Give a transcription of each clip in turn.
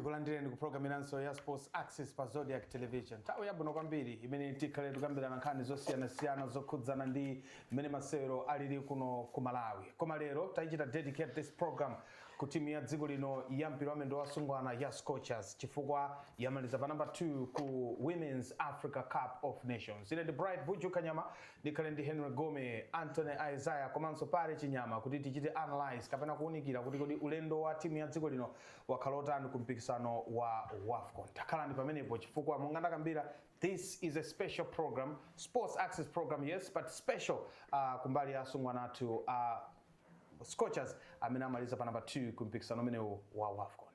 Tikulandireni ku program inanso ya Sports Axis pa Zodiak Television. Nthawi yabwino kwambiri imene tikhale tikambirana nkhani zosiyanasiyana zokhudzana ndi mmene masewero alili kuno ku Malawi. Koma lero tayichita dedicate this program ku timu ya dziko lino ya mpira wa miyendo wa asungwana ya Scorchers chifukwa yamaliza pa number 2 ku Women's Africa Cup of Nations. Ine ndi Bright Buju Kanyama, ndikhale ndi Henry Gome, Anthony Isaiah komanso Pale Chinyama kuti tichite analyze kapena kuwunikira kuti kodi ulendo wa timu ya dziko lino wakhala otani ku mpikisano wa WAFCON. Takhalani pamenepo chifukwa monga ndakambira, this is a special program, Sports Axis program, yes, but special kumbali ya asungwana athu Scorchers amene amaliza pa number 2 ku mpikisano umenewu wa WAFCON.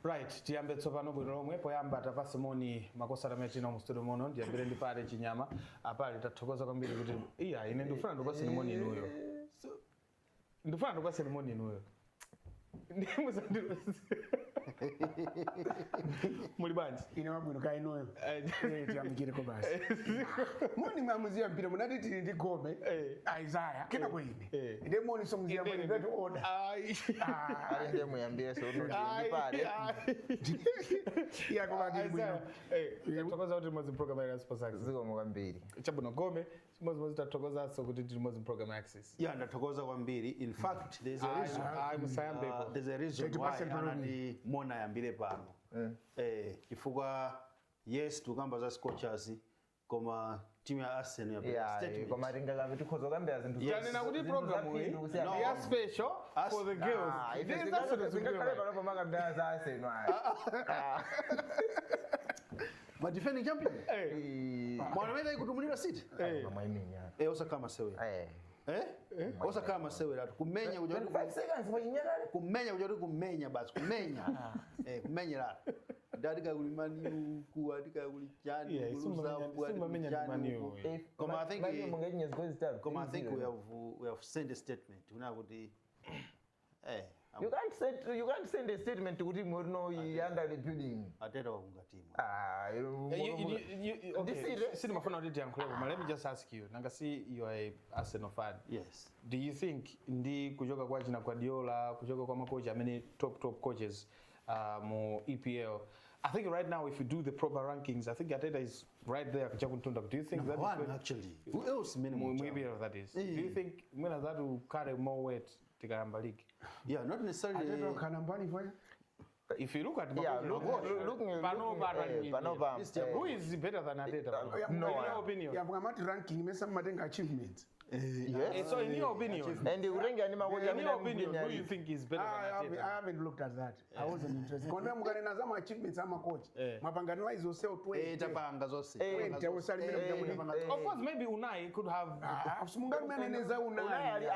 Right, tiyambe tsopano bwino lomwe. Poyamba tapase moni makosana amene tili mu studio muno. Ndiyambire ndi Pale Chinyama. Apale, tathokoza kwambiri kuti iya, ine ndikufuna ndikupaseni moni inuyo. Ndikufuna ndikupaseni moni inuyo. Muli bwanji? Ine wabwino, kaya inuyo? Tiyamikireko basi. Moni mwamuziya mpira, munati tili ndi Gome, Isaiah, kenako ine. Inde moni so muziya moni that order. Ayi. Ali ndiye muyambire, so ndi Pale. Iya, koma ndili bwino. Tathokoza kuti limodzi program ya Sports Axis. Zikomo kwambiri. Chabwino, Gome, chimodzimodzi, tathokozanso kuti tili limodzi program ya Axis. Yeah, ndathokoza kwambiri. In fact, there's a reason. Ayi, musayambepo. There's a reason why 80% anati mona yambire pano. Chifukwa yes, tukamba za Scorchers, koma timu ya Arsenal yapita Yeah, statement. koma tingakambe, tikhoza kukambira zinthu Yes. Tanena kuti zinthu program zaphindu iyi kusiyana. No. ya special for the girls. Ah, ife This is Arsenal zingakhale panopo makambira za Arsenal ayi. Ma defending champion. Mwana amene ikutumulira City. Mwaimenya. Osakhala masewera. Osakhala masewera kumenya kuja kuti 25 seconds mwachinyakale. Kumenya kuja kuti kumenya basi, kumenya. Kumenyera. Ndatika kuli Man U, ku atika kuli chani, Yeah, kuluza, ku atika simamenya ndi chani, Man U. ku. Koma I think Mungachinya zigoli zitatu. Koma I think we have sent a statement. Kuna kuti You can't send a statement kuti Mourinho under the building. Arteta wakunga timu. Ah, Okay. This is Sindimafuna kuti tiyankhulepo, but let me just ask you. Nanga si you are a Arsenal fan. Yes. Do you think ndi kuchoka kwa china Guardiola, kuchoka kwa makocha amene top top coaches mu EPL, I think right now if you do the proper rankings, I think Arteta is right there kuchakuntunda. Do you think Number that is one, going actually. Who else many mu EPL, that is? Do you think mwina that will carry more weight tikayamba league? Yeah, not necessarily. Ateta wakhala mbali fanya. If you look at Yeah, makocha, pano pano pano pa who is better than Arteta? No In one. your opinion. Yeah, mukamati ranking mesa mumatenga achievements. Yes. So in your opinion, And kutenga ndi makocha in amene your ali mu opinion, Premier who you League. think is better I than haven't, Arteta? I haven't looked at that. I wasn't interested. Koma mukanena za ma achievements amakocha. Mwapanga analyze yourself 20. Tapanga zonse. 20 usalimira mjamuti. Of course, maybe Unai could have. Ah, simungamaneneza Unai Unai.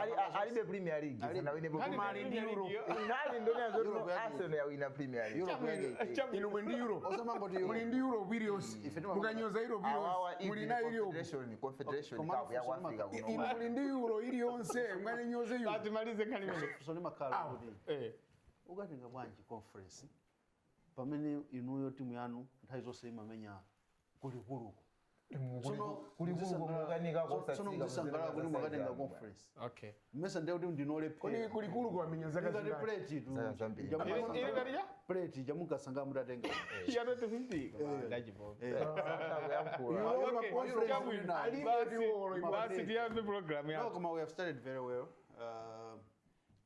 alibe Premier League. Sanawine Koma ali ndi Europe. Unai ndo nazo Europe yake. Arsenal yawina Premier League. Europe yake. Inu muli ndi Europe. Osamangoti Europe. Muli ndi Europe iliyonse. Mukanyoza Europe Awawa iliyonse. Muli na Europe. Confederation Koma Cup ya ku Africa kuno. Inu muli ndi Euro iliyonse. Mwanenyoze Euro. Atimalize nkhani imene. Funso limakhala kuti ukatenga bwanji Conference pamene inuyo timu yanu nthawi zonse imamenya kulikuluko? Kulikuluko mukanika Tsono muzisangalala kuti mwakatenga Conference. Mmesa ndiye kuti Kodi ndinolephera. kulikulu kwamenya zaka Ngati zingati? plate tu. Zaka zambiri. Ili ngati cha? Plate jamunkasanga mutatenga. Ya 2050. Ndachipo. Europa Okay, Conference. chabwino. Alibe Euro. Basi tiyambe program No, yathu. koma we have started very well.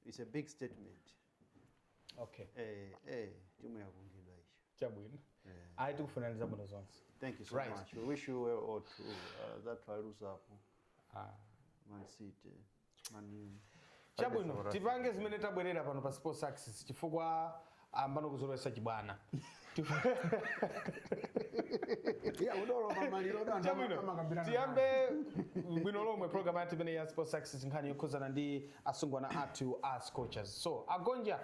It's a big statement. Timu yakungidwa icho. Chabwino. Ayi, tikufunaniza bwino zonse. Thank you so much. We wish you well all too. That Walusapo, Man City, Man U. Chabwino, tipange zimene tabwerera pano pa Sports Axis chifukwa ambano kuzolowesa chibwana. Ya udolo pamaliro anthu Chabwino, amakambirana. Tiyambe bwino lomwe program yathu imene ya Sports Access, nkhani yokhuzana ndi asungwana athu a Scorchers. So agonja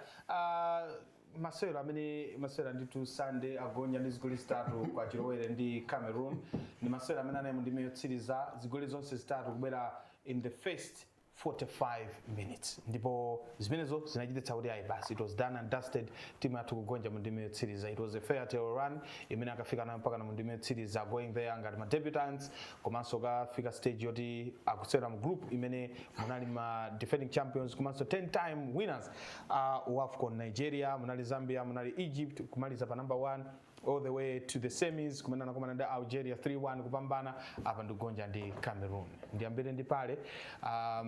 masewero amene masewero ndithu Sunday, agonja ndi zigoli 3 kwa chilowere ndi Cameroon. Ndi masewero amene anali mu ndime yotsiriza, zigoli zonse zitatu kubwera in the first 45 minutes, ndipo zimenezo zinachititsa kuti ayi basi, it was done and dusted, timu yathu kugonja mu ndime yotsiriza. It was a fair tale run imene akafika nayo mpaka na mu ndime yotsiriza, going there ngati ma debutants, komanso kafika stage yoti akusewera mu group imene munali ma defending champions komanso 10 time winners WAFCON, Nigeria, munali Zambia, munali Egypt, kumaliza pa number 1 all the way to the semis kumene anakumana ndi Algeria, 3-1 kupambana. Apa ndikugonja ndi Cameroon. Ndiyambire ndi Pale. A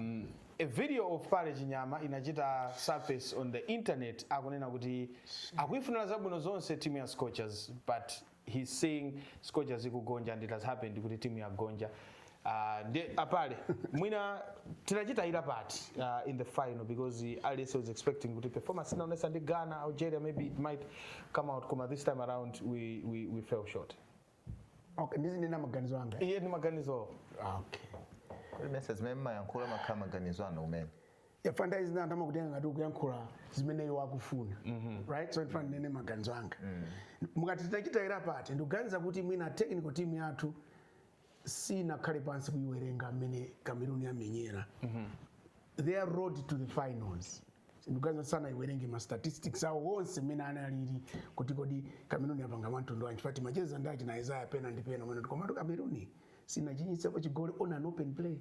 video of Pale Chinyama inachita surface on the internet, akunena kuti akuifunira zabwino zonse timu ya Scorchers, but he's seeing Scorchers ikugonja and it has happened kuti timu yagonja. Ndi apale mwina tinachita ila pati in the final, because aliyense was expecting kuti performance inaonesa ndi Ghana, Algeria, maybe it might come out, koma this time around we fell short. Okay, ndizinena maganizo anga? Iye ndi maganizo. Okay. Kodi mese zimene mmayankhula makhala maganizo anu kumene? Yafanda izi anthu amakutenga ngati ukuyankhula zimene iwo akufuna, right? So ndifana ndinene maganizo anga. Mukati tinachita pati, ndikuganiza kuti mwina technical team yathu sinakhale pansi kuiwerenga mmene Cameroon yamenyera their road to the finals. Ndikuganiza sana iwerenge ma statistics awo onse mmene analili, kuti kodi Cameroon yapanga mwamtundu wanji? Fati macheza ndi achina Isaiah pena ndi pena mwene, komatu Cameroon sinachinyitsepo chigoli on an open play.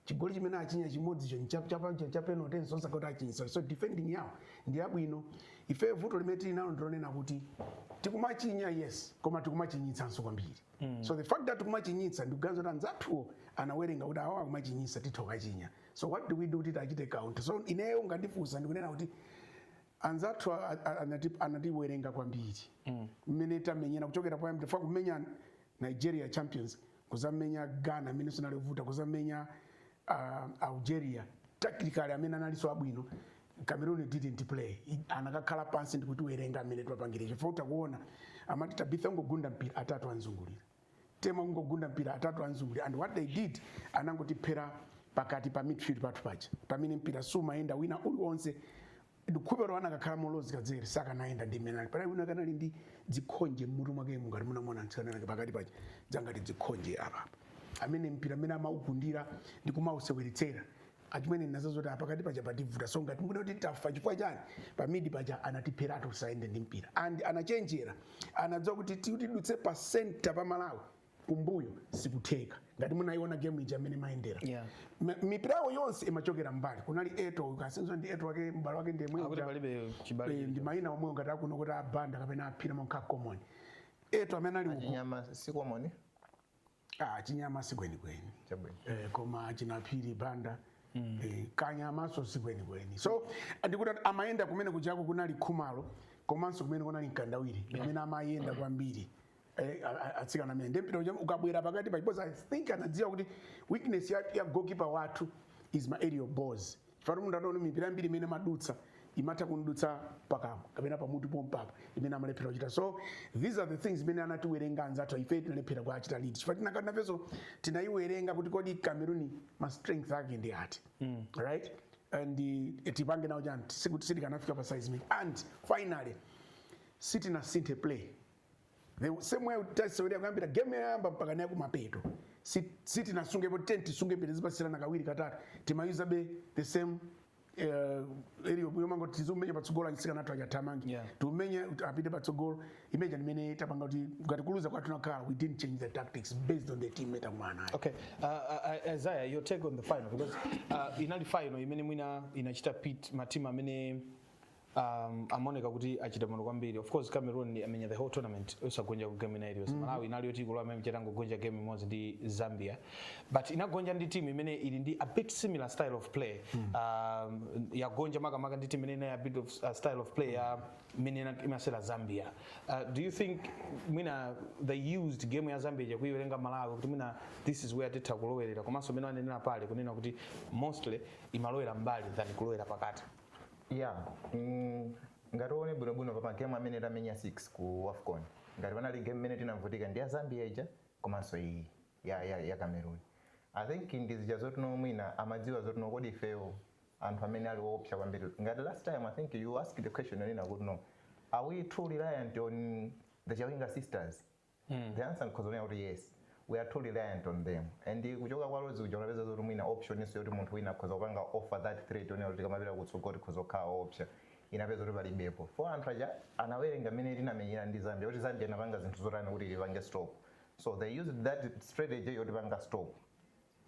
Chigoli chimene achinya chimodzicho cha penalty, nsonsa kuti achinyitsa. So defending yawo ndi yabwino. Ife vuto limene tili nalo ndilonena kuti tikumachinya, yes, koma tikumachinyitsanso kwambiri. So the fact that tikumachinyitsa, ndikuganiza kuti anzathuwo anawerenga kuti awa akumachinyitsa, titha kukachinya, so what do we do kuti achite counter? So ineyo ungandifunsa, ndikunena kuti anzathu anatiwerenga kwambiri mmene tamenyera kuchokera poyambira fa kumenya Nigeria, champions, kuzamenya Ghana amene sinalivuta, kuzamenya Algeria, tactically amene analinso abwino. Cameroon didn't play. Anakakhala pansi ndikutiwerenga amene twapangire, chifukwa utakuona amati Tabitha ungogunda mpira, atatu anzungulira, Tema ungogunda mpira, atatu anzungulira. And what they did, anangotiphera pakati pa midfield pathu paja pamene mpira sumayenda wina uliwonse. Ndikukhupero anakakhala molozi kadzere sakanaenda ndi mmene ali panali. Wina kanali ndi dzikhonje mmutu mwake, ngati munamona mtsikana pakati paja dzangati dzikhonje apapa, amene mpira amene amaugundira ndi kumauseweretsera achimwene nazo zoti apakati paja pativuta. So ngati mukuti kuti tafa chifukwa chani, pa mid paja anatipheratu tisaende ndi mpira, and anachenjera, anadziwa kuti tidutse pa center pa Malawi kumbuyo sikutheka. Ngati munayiona game ija amene mayendera, mipirawo yonse imachokera mbali. Kunali Eto kasenzo ndi Eto wake, mbale wake ndi Akuti palibe chibale. Ndi mayina omwewo ngati akuno kuti abanda kapena aphira monkha common. Eto amene ali uku. Chinyama si common. Ah, chinyama sikwenikweni. Chabwino. Koma chinaphiri banda, kanyamaso sikwenikweni. So ndikuti amayenda kumene kujako kunali Khumalo, komanso kumene kunali Mkandawiri, kumene amayenda kwambiri atsikana amene ndi mpira uja ukabwera pakati pa, because I think anadziwa kuti weakness ya goalkeeper wathu is ma aerial balls, chifukwa munthu adaona mipira mbiri imene madutsa imatha kundutsa pakamwa kapena pamutu pompapa imene amalephera kuchita. So these are the things imene anatiwerenga anzathu, ife tinalephera kuachita lead, chifukwa tinakati nafenso tinaiwerenga kuti kodi Cameroon ma strength ake ndi ati, right? And tipange nawo chani sikuti sitikanafika pa size imene. And finally sitinasinthe play the same way tasewera kuyambira game yoyamba mpaka naye kumapeto. Sitinasungepo ten tisunge mbere zipasirana kawiri katatu, timayuza be the same area yomango tizumenya patsogolo, achisikana athu achathamangi, tumenye apite patsogolo. Imeja ndimene tapanga kuti ngati kuluza kwathu nakhala, we didn't change the tactics based on the team etakumana nayo. Okay, Isaiah, your take on the final, because inali final imene mwina inachita pit matimu amene amaoneka kuti achita bwino kwambiri. Of course Cameroon amenya the whole tournament osagonja ku game ina iliyonse. Malawi inali yoti ikulowa amene chatangogonja game imodzi ndi Zambia, but inagonja ndi team imene ili ndi a bit similar style of play. Yagonja makamaka ndi team imene inayi a bit of style of play ya imene imasera Zambia. Do you think mwina they used game ya Zambia ija kuiwerenga Malawi kuti mwina this is where titha kulowerera, komanso mmene anenera pale kunena kuti mostly imalowera mbali than kulowera pakati? Yeah. Ngati uone bwinobwino, pa magemu amene tamenya 6 ku AFCON, ngati panali game imene tinavutika ndi ya Zambia ija komanso iyi ya Cameroon. I think ndizija zotino mwina amadziwa zotino kodi ifeyo anthu amene ali woopsa kwambiri. Ngati last time, I think you asked the question yonena kuti, no, are we too reliant on the Chawinga sisters? The answer nkhozonena kuti yes, we are too reliant on them, and kuchoka kwa Rose kuja unapeza zoti mwina option iso yoti munthu wina akhoza kupanga offer that threat yonena kuti tikamapita kutsogolo tikhoza kukhala option, inapeza kuti palibepo. For anthu aja anawerenga mmene tinamenyera ndi Zambia, kuti Zambia inapanga zinthu zotani kuti ilipange stop, so they used that strategy yoti panga stop.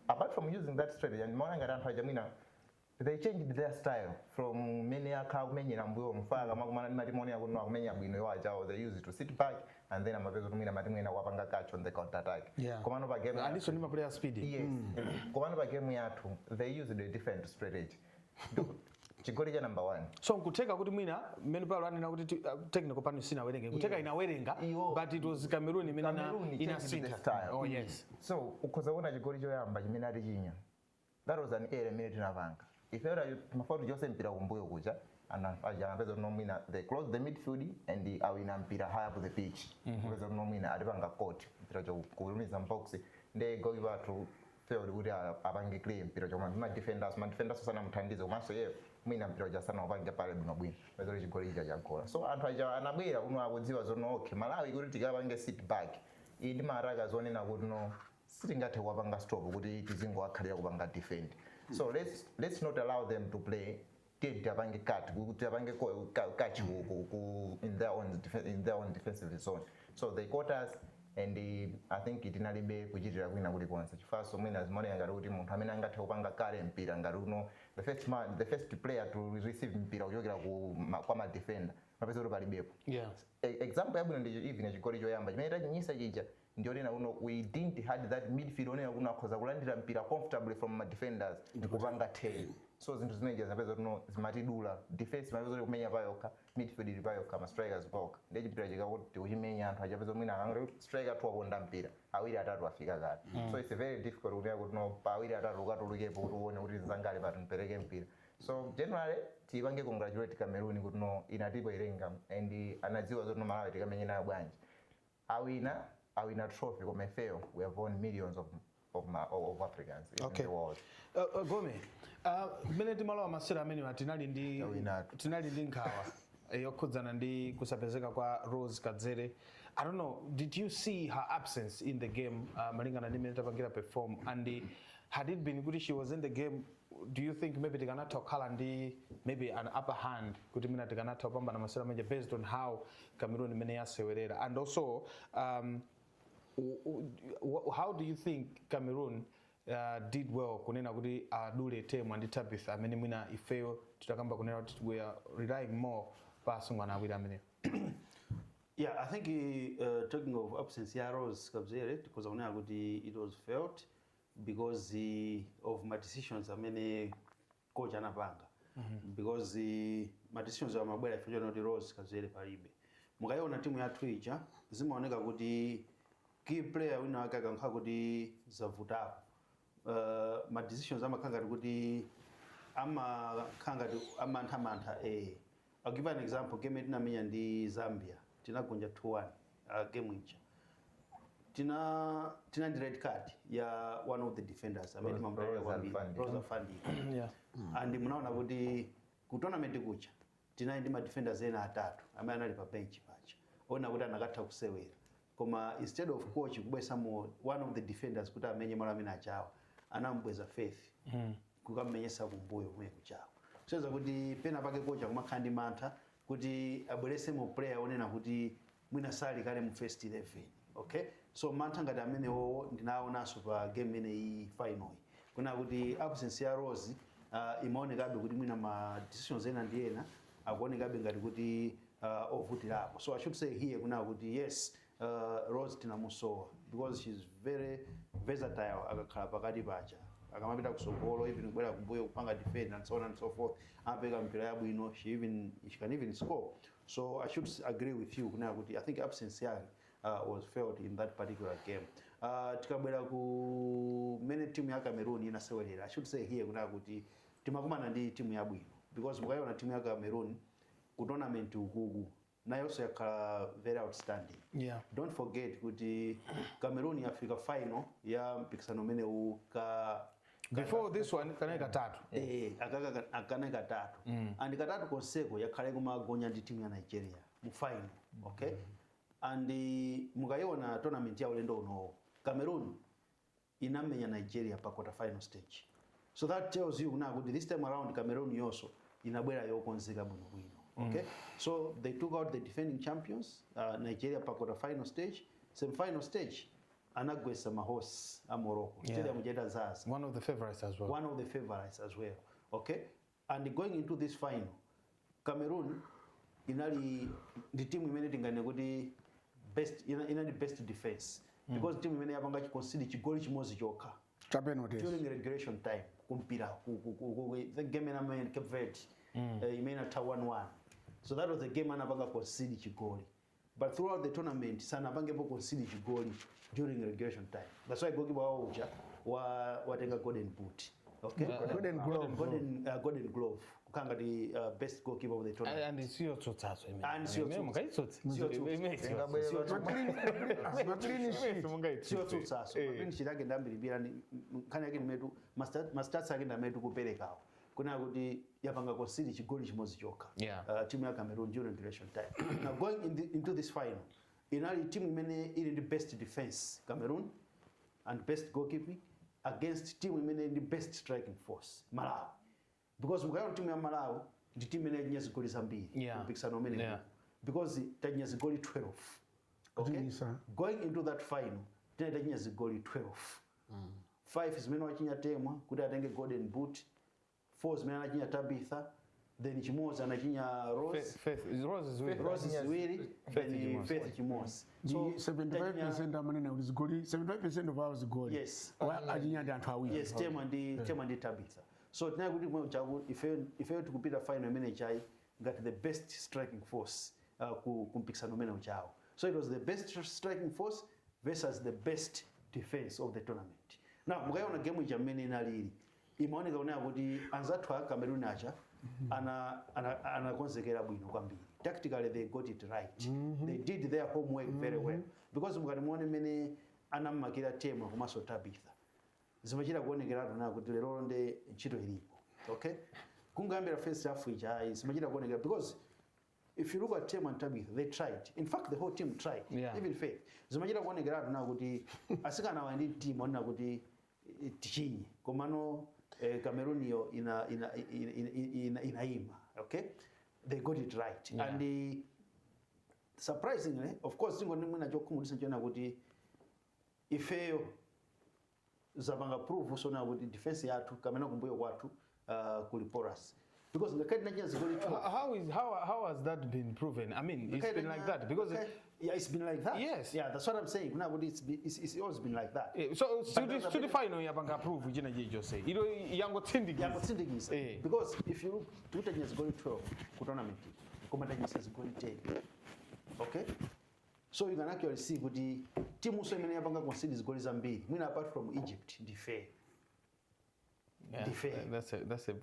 Apart from using that strategy, and maona ngati anthu aja mwina they changed their style from mmene akhala kumenyera mbuyo mfaka kamakumana ndi matimu onena kuti no, akumenya bwino iwo ajawo, they used to sit back and then amapeza kuti mwina matimu ena kuwapanga catch on the counter attack. Komano pa game Aliso ndi maplayer speed. Yes, komano pa game yathu they used a different strategy. Chigoli cha number one, So nkutheka kuti mwina mmene Paulo anena kuti technical panel sinawerenge, nkutheka inawerenga, but it was Cameroon imene Cameroon changed the inasintha style. Oh yes. So ukhoza kuona chigoli choyamba chimene atichinya, that was an error imene tinapanga ifeyo. Timafuna tichose mpira kumbuyo kuja, aja anapeza kuti nomwina they close the midfield and awina mpira high up the pitch. Kupeza kuti nomwina atipanga caught mpira kulumiza mbox, ndi goalkeeper athu failed kuti apange clear mpira chomwe ma defenders sanamuthandize, komanso iye mwina mpira uja sanaupange pale bwinobwino, peza kuti chigoli icha chagola. So anthu aja anabwera kuno akudziwa zono, okay, Malawi kuti tikapange sit back iyi ndi maraka zonena kuti no, sitingathe kuwapanga stop kuti tizingowakhalira kupanga defend, so let's not allow them to play. Tiye tiapange cut, kuti apange catch in their own defensive zone. So they caught us and I think tinalibe kuchitira kwina kulikonse, chifukwa mwina zimaoneka ngati kuti munthu amene angathe kupanga kale mpira ngati uno the first man, the first player to receive mpira kuchokera kwa ma defender, mapeza kuti palibepo. Example yabwino ndi even chigoli choyamba chimene tachinyisa chija, ndionena kuno we didn't had that midfield onena kuno akhoza kulandira mpira comfortably from ma defenders ndikupanga 10. So zinthu zimeneja zinapeza kuti no, zimatidula defense, mapeza kuti kumenya payokha, midfield ili payokha, ma strikers payokha, ndiye chipira chikakuti tikuchimenya, anthu achapeza mwina akangoti striker tu aponda mpira, awiri atatu afika kale. So it's very difficult kunena kuti no, pa awiri atatu ukatulukepo kuti uone kuti zangale pati mpereke mpira. So generally tipange congratulate Cameroon kuti no, inatipo irenga and anadziwa zoti no, Malawi tikamenye nayo bwanji. Awina trophy, koma ifeyo we have won millions of Africans in the world. Gome, mmene timalowa masewera amenewa tinali ndi Awinatu. tinali ndi nkhawa yokhudzana ndi kusapezeka kwa Rose Kadzere. I don't know, did you see her absence in the game, malingana ndi mmene tapangira perform? And had it been kuti she was in the game, do you think maybe tikanatha kukhala ndi maybe an upper hand kuti mwina tikanatha kupambana masewera amenewa based on how Cameroon imene yasewerera? And also how do you think Cameroon did well kunena kuti adule Temwa ndi Tabitha, amene mwina ifeyo titakamba kunena kuti we are relying more pa asungwana awiri amenewo? Yeah, I think talking of absence ya Rose Kadzere, tikhoza kunena kuti it was felt because of my decisions amene coach anapanga, because ma decisions amabwera ife kuti Rose Kadzere palibe. Mukayiona timu yathu ija, zimaoneka kuti key player wina wake akankhala kuti zavutapo, ma decisions amakhala ngati kuti amakhala ngati amanthamantha. I'll give an example. Game tinamenya ndi Zambia, tinagonja 2-1. Game ija tina ndi red card ya one of the defenders amene timamudalira Rose kwambiri, Alfandika. Rose Alfandika. And munaona kuti ku tournament kucha tinali ndi ma defenders ena atatu amene anali pa bench pacha, ona kuti anakatha kusewera, koma instead of coach kubwesamo one of the defenders kuti amenye malo amene achawa, anamubweza Faith kukammenyesa kumbuyo kumene kuchawa, kuseza kuti pena pake coach akumakhala ndi mantha kuti abweresemo player onena kuti mwina sali kale mu first 11. Okay, so mantha ngati amenewo ndinaonanso pa game imene iyi final iyi, kuna kuti absence ya Rose imaonekabe kuti mwina ma decisions ena ndi ena akuonekabe ngati kuti ovutirapo. So I should say here kuna kuti yes, Rose tinamusowa because she's very versatile. Akakhala pakati pacha, akamapita kusogolo, even kubwera kumbuyo kupanga defend and so on and so forth, amapeka mpira yabwino. She can even score. So I should agree with you kunena kuti I think absence yake was felt in that particular game. Tikabwera ku mene timu ya Cameroon inasewerera, I should say here kunena kuti timakumana ndi timu yabwino, because mukayiona timu ya Cameroon Ku tournament ukuku nayonso yakhala very outstanding. Don't forget kuti Cameroon yafika final ya mpikisano umenewu ka Before this one kanali katatu. Eh, akaka akane katatu, and katatu konseko yakhale kumagonya ndi timu ya Nigeria mu final, okay? And mukayiona tournament ya ulendo unowo, Cameroon inamenya Nigeria pa quarter final stage. So that tells you kuna kuti this time around Cameroon yonso inabwera yokonzeka bwinobwino, okay? So they took out the defending champions, Nigeria, pa quarter final stage. Semi-final stage anagwesa ma hosts a Morocco. Stadium itazaza. One of the favorites as well. One of the favorites as well, okay? And going into this final, Cameroon inali ndi timu imene tingane kuti best inali best defense, because timu imene yapanga chiconcede chigoli chimodzi chokha cha penalties during regulation time kumpira the game ina Cape Verde, imene atha 1-1. So that was the game anapanga concede chigoli, but throughout the tournament sanapangepo concede chigoli during regulation time. That's why goalkeeper wawo uja wa watenga golden boot, okay? Golden glove. Golden glove, kukhala ngati best goalkeeper of the tournament. And siyotsotsaso. And siyotsotsa. Mungayitsotse. Ma clean sheet. Siyotsutsaso, ma clean sheet ake ndambirimbira. Nkhani yake ndimetu ma stats ake ndamene tikuperekawo kunena kuti yapanga concede chigoli chimodzi chokha, timu ya Cameroon, during regulation time. Now going into this final, inali timu imene ili ndi best defense, Cameroon, and best goalkeeping against team imene ndi best striking force, Malawi, because mukaona timu ya Malawi ndi timu imene yachinya zigoli zambiri mpikisano umene, because tachinya zigoli 12, okay? Kuchinyisa. Going into that final tine tachinya zigoli 12, 5 zimene wachinya Temwa kuti atenge golden boot, 4 zimene anachinya Tabitha, then chimodzi anachinya Rose. Faith, Rose ziwiri. Rose ziwiri, Faith then chimodzi. Faith chimodzi. Ndi 75% amanena kuti zigoli, 75% of our zigoli Yes. Achinya ndi anthu awiri. Yes, Temwa ndi Tabitha. So tinaye kuti mwe chaku ifeyo tikupita final imene chai ngati the best striking force ku mpikisano umene uchawo. So it was the best striking force versus the best defense of the tournament. Now mukayiona game ija mmene inalili, imaoneka kunena kuti anzathu a Cameroon aja anakonzekera bwino kwambiri. Tactically they got it right. They did their homework very well, because mukati muone mmene anammakira Temwa komanso Tabitha, zimachita kuonekeratu na kuti lero nde ntchito ilipo, okay? Kungayambira first half ija ayi, zimachita kuonekera, because if you look at Temwa and Tabitha, they tried. In fact, the whole team tried. Even Faith. Zimachita kuonekeratu na kuti asikana awa ndi team onena kuti tichinye, komano Cameroon yo ina inaima, okay? They got it right. And surprisingly, of course, tingoni mwina chokhumudwitsa chiona kuti ifeyo zapanga prove sona kuti defense yathu kamena kumbuyo kwathu kuli porous, because ngakhale tinachita zigoli 12. How has that been proven? I mean, it's been like that because Okay. Yeah, it's been like that. Yes. Yeah, that's what I'm saying. Kuna kuti it's always been like that. So But there's a to the bit- final yapanga prove china chilichonse. Ilo yangotsindikiza. Yakutsindikiza. Because if you look, tikuchita zigoli 12 ku tournament, koma tachita zigoli 10, okay? So you can actually see kuti timu so imene yapanga concede zigoli zambiri mwina apart from Egypt ndi fair. Yeah, Ndi fair. that's a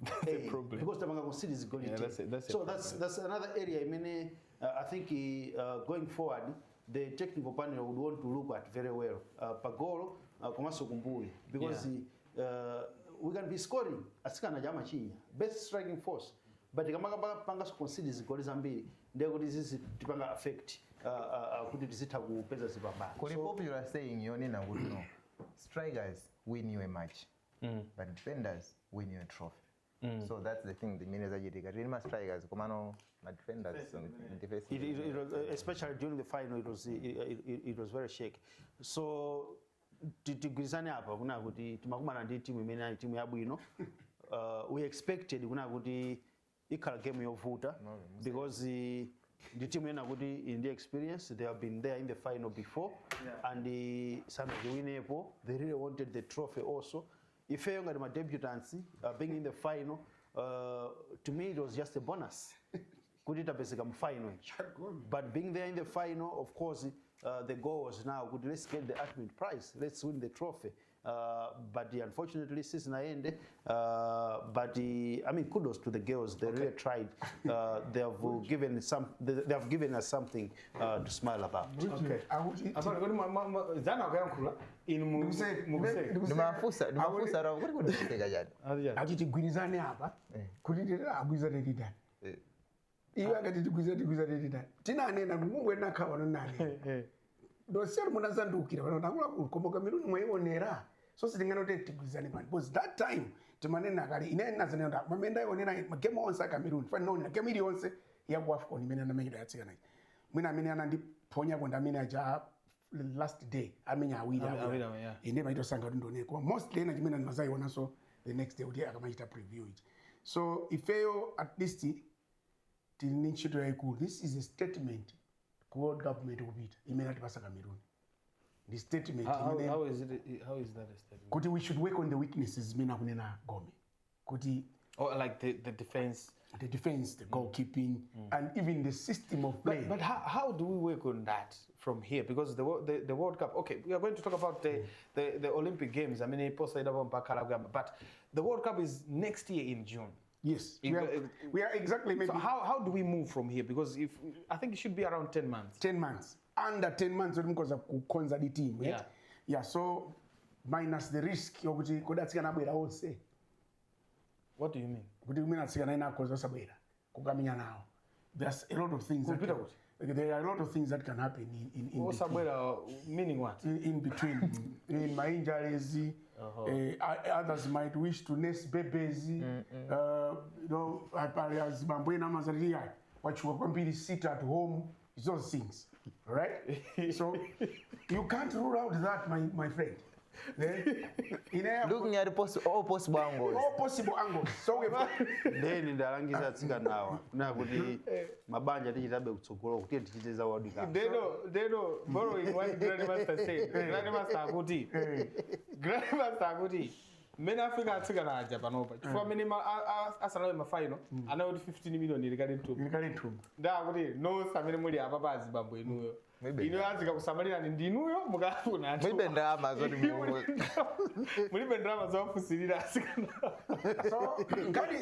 problem. Because tapanga concede zigoli 10. That's a So that's another area imene I think going forward the technical panel would want to look at very well, pagolo komanso kumbuyo, because we can be scoring, asikana chamachinya, best striking force, but tikamapanga concede zigoli zambiri ndiye kuti zizi tipanga affect kuti tizitha kupeza zipambano. Kuli So, popular saying yonena kuti no strikers win you a match, but defenders win you a trophy. So that's the thing zimene zachitika. Tili ma strikers, komano ma defenders defense. It was, especially during the final, it was very shaky. So tigwirizane apa kuna kuti timakumana ndi timu imene ali timu yabwino. We expected kuna kuti ikhala game yovuta, because ndi timu ena kuti ili ndi experience. They have been there in the final before and sanaziwinepo. They really wanted the trophy also. Ifeyo ngati ma debutants, being in the final, to me it was just a bonus kuti tapezeka mu final ichi. But being there in the final, of course, the goal was now kuti let's get the ultimate prize, let's win the trophy. But unfortunately sizinayende. But I mean, kudos to the girls. They really tried. They have given us something to smile about. Okay. Akuti Asante, kodi zana akuyankhula inu mukuseka. Ndimafunsa rawo kuti kuseka chani. Ati Ati tigwirizane apa kuti agwirizane titani. Iwe akati tigwirizane, tigwirizane titani. Tinanena kumungwe nakhawa nonanena. Dosiyeri munazandukira pano akuluakulu, koma Cameroon mwaionera, so sitinganoti tigwirizane pano because that time timanena kale. Ine ndinazanena kuti pamene ndaionera magemu onse a Cameroon, fani naonera gemu iliyonse ya ku AFCON imene anamenyedwa yatsikana, mwina amene anandiphonyako ndi amene aja last day amenya awiri. Awiri, awiri, yeah. Ine maitosankha kuti ndionere, koma mostly ena chimene ndimazayionanso the next day kuti akamachita preview ichi. So ifeyo at least tili ndi ntchito yayikulu. This is a statement ku World Cup imene tikupita, imene atipasa Cameroon ndi statement imene How is that a statement? Kuti we should work on the weaknesses zimene akunena Gome kuti Oh, like the defense. The defense, the goalkeeping and even the system of play. But how do we work on that from here? Because the World Cup, okay, we are going to talk about the Olympic Games. I mean, but the World Cup is next year in June. Yes, we are exactly maybe So how do we move from here? Because if I think it should be around 10 months. 10 months, under 10 months kuti mukhoza kukonza the team, right? Yeah. Yeah, so minus the risk yokuti kodi atsikana abwera onse. What do you mean? Kuti kumene atsikana ena akhoza osabwera kukamenya nawo. There's a lot of things that Kupita can, kuti? There are a lot of things that can happen in between. Osabwera, meaning what? In between, in my injuries, others might wish to nurse babies. Azibambo ena amazati wachuka kwambiri, sit at home, those things, right? So you can't rule out that, my friend. Looking at all possible angles. All possible angles. So we've got, Ndeni ndalangiza atsikanawa kunena kuti mabanja tichitabe kutsogolo kuti tichite za World Cup. They know, borrowing what Grandmaster said. Grandmaster akuti, mmene Africa atsikana aja panopa, chifukwa amene asanawe ma final, anayo kuti 15 million ili kale mthumba. Ilikale mthumba. Ndakuti nonse amene muli apa pa azibambo inuyo. Maybe. Inuyo azikakusamalirani ndinuyo mukafuna anthu. Mulibe ndalama zoti Mulibe ndalama zowafunsirira atsikana. So ngati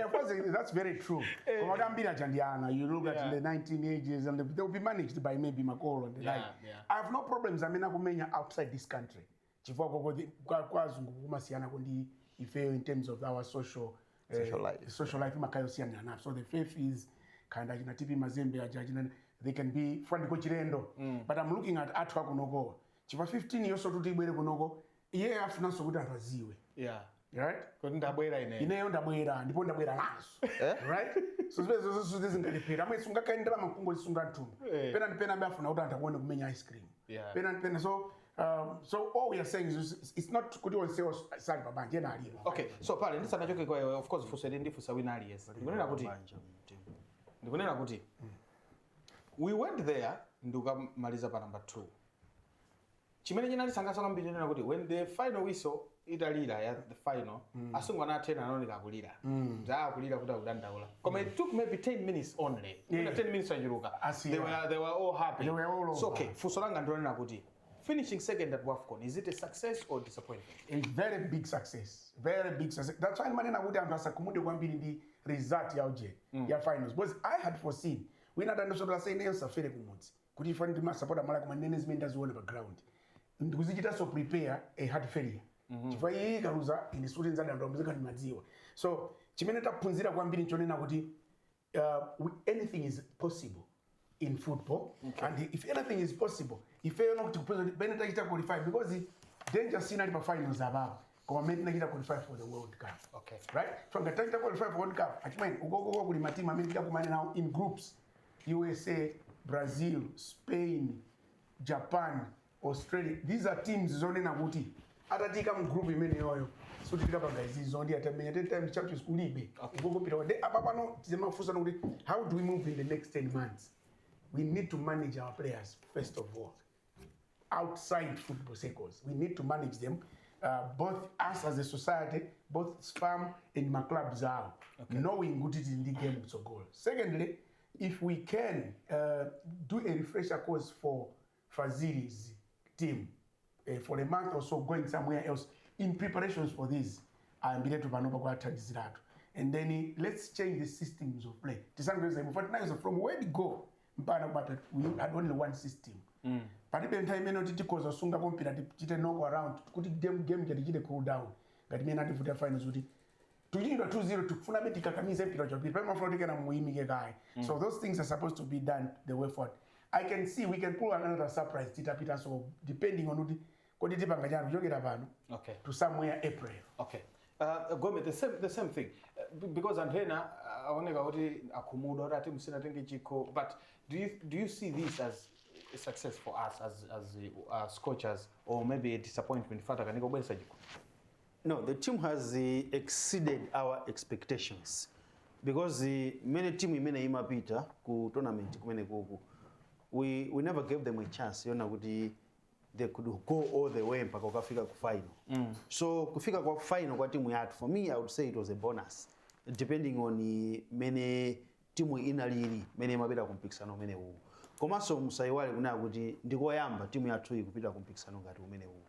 of course that's very true, koma kuti ambiri aja ndi ana. You look at the 19 ages and they will be managed by maybe makolo and the like. I have no problems amene akumenya outside this country, chifukwa koko kwa azungu kumasiyanako ndi ifeyo in terms of our social Social life. Social life imakhala yosiyana napo. So the faith is kind achina TP Mazembe aja achina, they can be fandiko chilendo, but I'm looking at athu akunokowa, chifukwa 15 yonso kuti ibwere kunoko, iye afunanso kuti anthu aziwe, right? Kuti ndabwera ine. Ineyo ndabwera ndipo ndabwera nazo, right? So zimene zonse zingalephera amwe sungakhale ndalama kungozisunga mthumba. Pena ndi pena abe afuna kuti anthu akuone kumenya ice cream. Pena ndi pena. So all we are saying is it's not kuti onsewo sali pabanja, ena alipo. Okay, so pale ndisanachoke kwa iwe, of course funso ili ndifunsa wina aliyense. Ndikunena kuti we went there ndikukamaliza pa number 2. Chimene chinatisangalatsa kwambiri ndinena kuti when the final whistle italira ya the final, asungwana atena anaoneka akulira. Akulira kuti akudandaula. Koma it took maybe 10 minutes only. 10 minutes achuluka. Asiya. They were all happy. They were all So over. okay, funso langa ndilonena kuti finishing second at WAFCON, is it a success or disappointment? A very big success, very big success. That's why ndimanena kuti anthu asakhumudwe kwambiri ndi result ya uje ya finals, because I had foreseen wina atandisotola sei ineyo safere kumudzi kuti ife ndimasapota mala, koma nene zimene ndaziona pa ground ndikuzichitanso prepare a heart failure, chifukwa iyi ikaluza ine suti nzadandaula, muzikhala ndimadziwa. So chimene taphunzira kwambiri nchonena kuti anything is possible in football, and if anything is possible, ifeyo nokuti kupeza kuti pene tachita qualify, because danger sinali pa finals apapo, koma mmene tinachita qualify for the World Cup, right? So ngati tachita qualify for World Cup, achimene ukokoko kuli matimu amene tikakumane nawo in groups: USA, Brazil, Spain, Japan, Australia. These are teams zonena kuti atatika mu group imeneyoyo suti tikapanga izizo ndi atamenya 10 times champions kulibe ukokopita. Ndi apa pano timafunsa kuti how do we move in the next 10 months? We need to manage our players first of all. Outside football circles, we need to manage them, both us as a society, both FAM and my clubs awo, knowing kuti tili ndi game kutsogolo. Secondly, if we can do a refresher course for Fazili's team for a month or so, going somewhere else in preparations for this. Ayambiretu panopa kuathandiziratu, and then let's change the systems of play. Tisangoyeza imwe tinayoza from word go mpaka kumapeto. We had only one system. Palibe nthawi imene kuti tikhoza kusungapo mpira, tichite knock around kuti game chatichite cool down ngati imene ativuta finals, kuti tuchitidwa 2-0, tikufunabe tikakamize mpira chapiri pamene mafuna kuti kena muyimike kaye. So those things are supposed to be done the way forward. I can see we can pull another surprise titapita, so depending on kuti kodi tipanga chani kuchokera pano to somewhere April. Okay. Gome, the same thing. Because anthu ena aoneka kuti akhumudwa kuti ati musinatenge chikho, but do you see this as a success for us as Scorchers or maybe a disappointment fata kanika kubweresa chikho? No, the team has exceeded our expectations because many team imene imapita ku tournament kumene kuku, we never gave them a chance yona kuti they could go all the way mpaka ukafika ku final. So kufika kwa final kwa timu yathu, for me I would say it was a bonus, depending on mene timu inalili mene imapita ku mpikisano umene uwu. Komanso musayiwale kunena kuti ndikoyamba timu yathu iyi kupita ku mpikisano ngati umene uwu.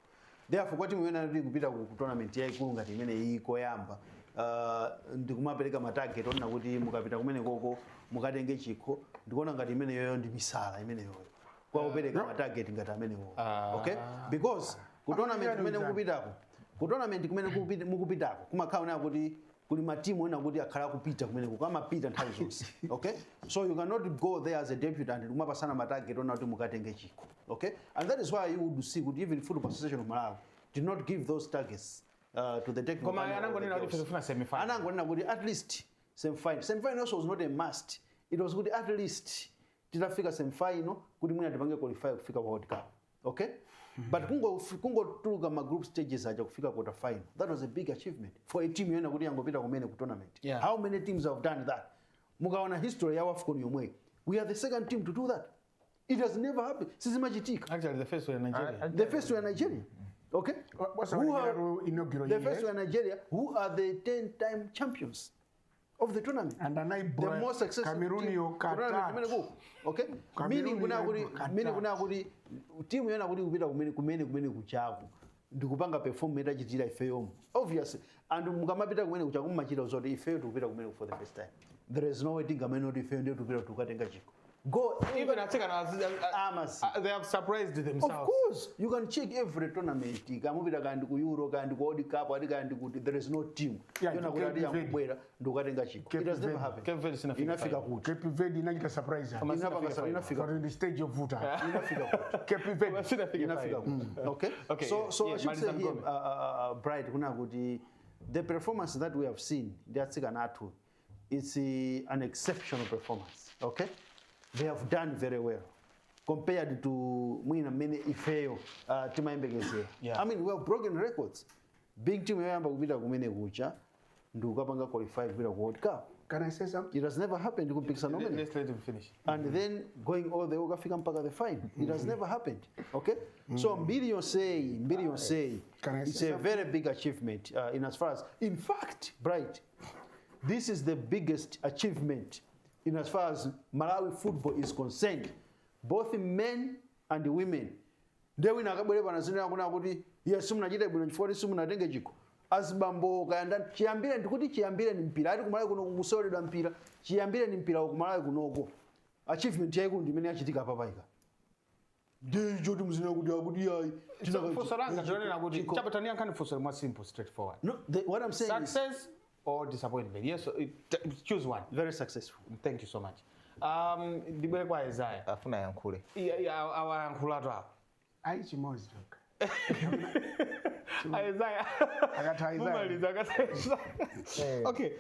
Therefore, kwa timu imene ili kupita ku tournament yayikulu ngati imene iyi koyamba, ndikumapereka ma target onena kuti mukapita kumene koko mukatenge chikho, ndikuona ngati imene yoyo ndi misala imeneyoyo kwa kupereka ma target ngati amenewo. Okay, because ku tournament kumene mukupitako, ku tournament kumene mukupitako, kumakhala onena kuti kuli matimu ena kuti akhala akupita kumene kuko, amapita nthawi zonse, okay? So you cannot go there as a debutant kumapasana ma target ona kuti mukatenge chikho, okay? And that is why you would see kuti even Football Association of Malawi did not give those targets to the technical Koma panel of the anangonena kuti girls. tifuna semi-final. Anangonena kuti at least semi-final. Semi-final also was not a must. It was kuti at least titafika semi-final kuti mwina tipange qualify kufika World Cup, okay? But kungotuluka ma group stages aja kufika quarter final, that was a big achievement for a team yona kuti yangopita kumene ku tournament. How many teams have done that? Mukaona history ya AFCON yomwe, we are the second team to do that. It has never happened, sizimachitika. Actually, the first were Nigeria. The first were Nigeria, okay? What's Who our are inaugural the year? First were Nigeria, who are the 10 time champions of the tournament, And the anaibora most successful Cameroon team yo tournament kumene katatu. kuko, okay? Cameroon Meaning kuna kuti katatu. Meaning kuna kuti timu yona kuti kupita kumene kuchako ndikupanga perform itachitira ifeyomo, obviously. And mukamapita kumene kuchako mumachita zoti ifeyo tikupita kumene for the first time, there is no way tingamene kuti ifeyo ndiyo tikupita tukatenga chikho. Go. Even atsikana Amasi. They have surprised themselves. Of course, you can check every tournament. Kamupita kandi ku Euro, kandi ku World Cup, ati kandi kuti there is no team Yeah, yona kuti Cape ati Verde. yakubwera ndikukatenga chikho. Cape It has never Verde. happened. Cape Verde sinafika Inafika final. kuti? Cape Verde inachita surprise. Koma Inapanga sinafika final. inafika. For the stage yovuta. Inafika kuti? Cape Verde. Sinafika Inafika final. kuti? Okay. Okay, So yeah, so yeah, I should say Maliza here, Mgome. Bright, kuna kuti the performance that we have seen ndi atsikana athu, it's an exceptional performance, okay? They have done very well compared to mwina mmene ifeyo timayembekezera. I mean, we have broken records being team yoyamba kupita kumene kucha ndi kukapanga qualify kupita ku World Cup. Can I say something? It has never happened kumpikisano umene. Let's let him finish. And then going all the way ukafika mpaka the final, it has never happened, okay? So mbiri yonseyi, Can I it's say a very big achievement, in as far as, in fact, Bright, this is the biggest achievement in as far as Malawi football is concerned, both men and women. Ndiye wina akabwere pano zinena kuna kuti iye simunachite bwino chifukwa kuti simunatenge chikho, azibambo kayandani, chiyambire, ndikuti chiyambire ni mpira ati kumalawi kuno kukuseweredwa mpira, chiyambire ni mpira kumalawi kunoko, achievement yayikulu ndi imene yachitika papaika. Ndicho kuti muzinena kuti akuti ayi. Funso langa ndilonena kuti chapatani, funso limwa simple, straightforward. No, what I'm saying is Success or disappointment? Yes, choose one. Very successful. Thank you so much. Ndibwere kwa Isaiah. Afuna yankhule. Awayankhulatu awo. Ayi, chimodzi chokha. Isaiah. Akatha Isaiah. Mumaliza akatha Isaiah. Okay,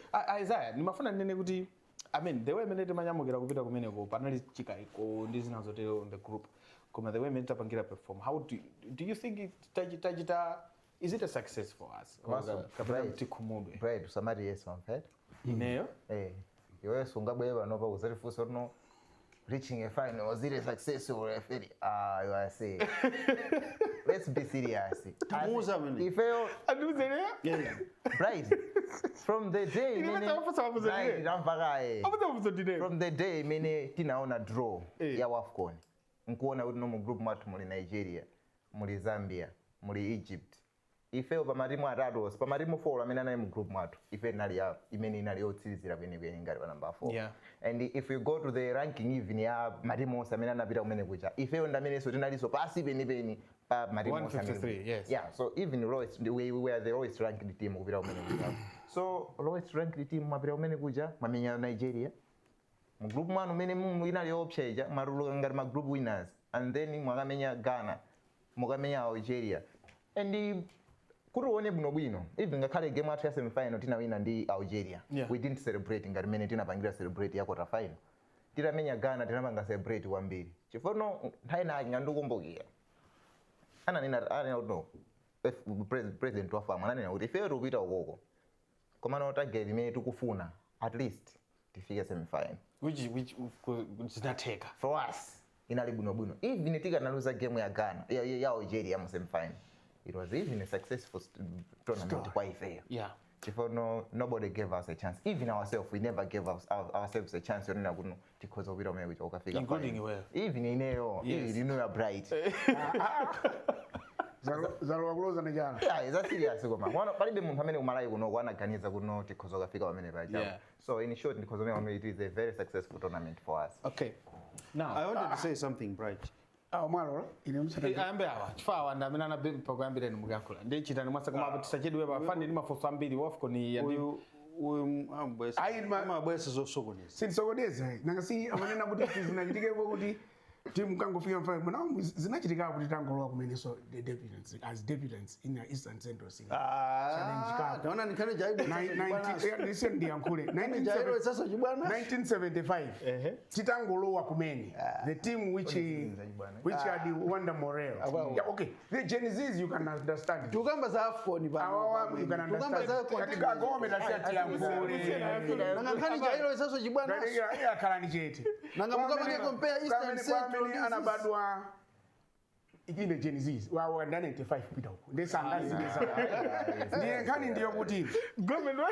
Isaiah, ndimafuna ndinene kuti, I mean, the way imene timanyamukira kupita kumeneko panali chikayiko ndi zina zotero on the group. Koma the way imene tapangira perform, how do you think it tachita, is it a success for us? Komanso, Kapena Bright. tikhumudwe? Bright, usamati yes wamfet. Ineyo? Eh, iweyo sungabwere panopa kuzatifunsa kuti no, reaching a final, was it a success or a failure? Ah, you are saying, let's be serious. Tamuuza amene. Ifeyo Andiuzeneyo? Yeah. Bright, from the day Ine imene tamufunsa mafunso Bright, ndiye. tamvakaye. Amuza ndineyo. From the day imene tinaona draw ya WAFCON nkuona kuti no, mu group mwathu muli Nigeria, muli Zambia, muli Egypt. Ifeyo pa matimu atatu onse, pa matimu 4 amene anali mu group mwathu, ife inali ya imene inali yotsirizira kwenikweni ngati pa number 4. And if you go to the ranking even ya matimu onse amene anapita kumene kuja, ifeyo ndi amenenso tinalinso pasi penipeni pa matimu onse amene. 153, yes. Yeah, so even lowest, we were the lowest ranked team kupita kumene kuja. So lowest ranked team mwapita kumene kuja, mwamenya Nigeria mu group mwanu mene mu inali yoopsa ija, mwatuluka ngati ma group winners, and then mwakamenya Ghana, mukamenya Algeria. And kuti uone bwinobwino, even ngakhale game athu ya semifinal tinawina ndi Algeria, we didn't celebrate ngati mene tinapangira celebrate ya quarter final. Titamenya Ghana tinapanga celebrate kwambiri, chifukwa no nthawi nake ngandikumbukira ananena kuti no, president wa FAM ananena kuti ifeyo tikupita ukoko, komano target imene tikufuna, at least tifike semifinal. Which of course zinatheka. For us inali bwinobwino. Even tikanaluza game ya Ghana, ya Algeria mu semifinal, it was even a successful tournament kwa ifeyo, chifukwa no, nobody gave us a chance. Even ourselves, we never gave ourselves a chance yonena kuti no, tikhoza kupita kumene kuja ukafika Including final. iweyo. Even ineyo. Even ineyo, Bright. Zalowa kuloza ndi chala. Yeah, za serious. Koma mwana palibe munthu amene kumalawi kuno anaganiza kuti no, tikhoza kukafika pamene paja. So in short, ndikhoza kunena kuti it is a very successful tournament for us. Okay, now I wanted to say something, Bright. Awo mwalola ine musata. Ayambe awa, chifukwa awa ndi amene anapempa kuyambireni mukuyankhula. Ndi chitani mwasa, koma apo tisachedwe pa fani ndi mafunso ambiri. WAFCON ya ndi Uyu amabwesa Ayi, amabwesa zosokoneza. Sindisokoneza, nanga si amanena kuti zinachitikepo kuti timu kangofika mfano mwana zinachitika kuti tangolowa kumene. So the debutants, as debutants in the Eastern Central Senior Challenge Cup. Taona nikhale Listen, ndiyankhule. jairoesaso chibwana. 1975 titangolowa kumene, the team which had Wanda Morel. Yeah, okay, the Gen Zs, you can understand. Tukamba za AFCON pano. Awawa, you can Tukamba understand. za Katika gome la tiyankhule. Nanga nkhani jairoesaso chibwana. Khalani chete. Nanga mukapange compare Eastern Central Kwamene ndi anabadwa ine Gen Zs wawa nda 95 kupita uko ndesangazideza. Ndiye nkhani ndiyo kuti Gome ndo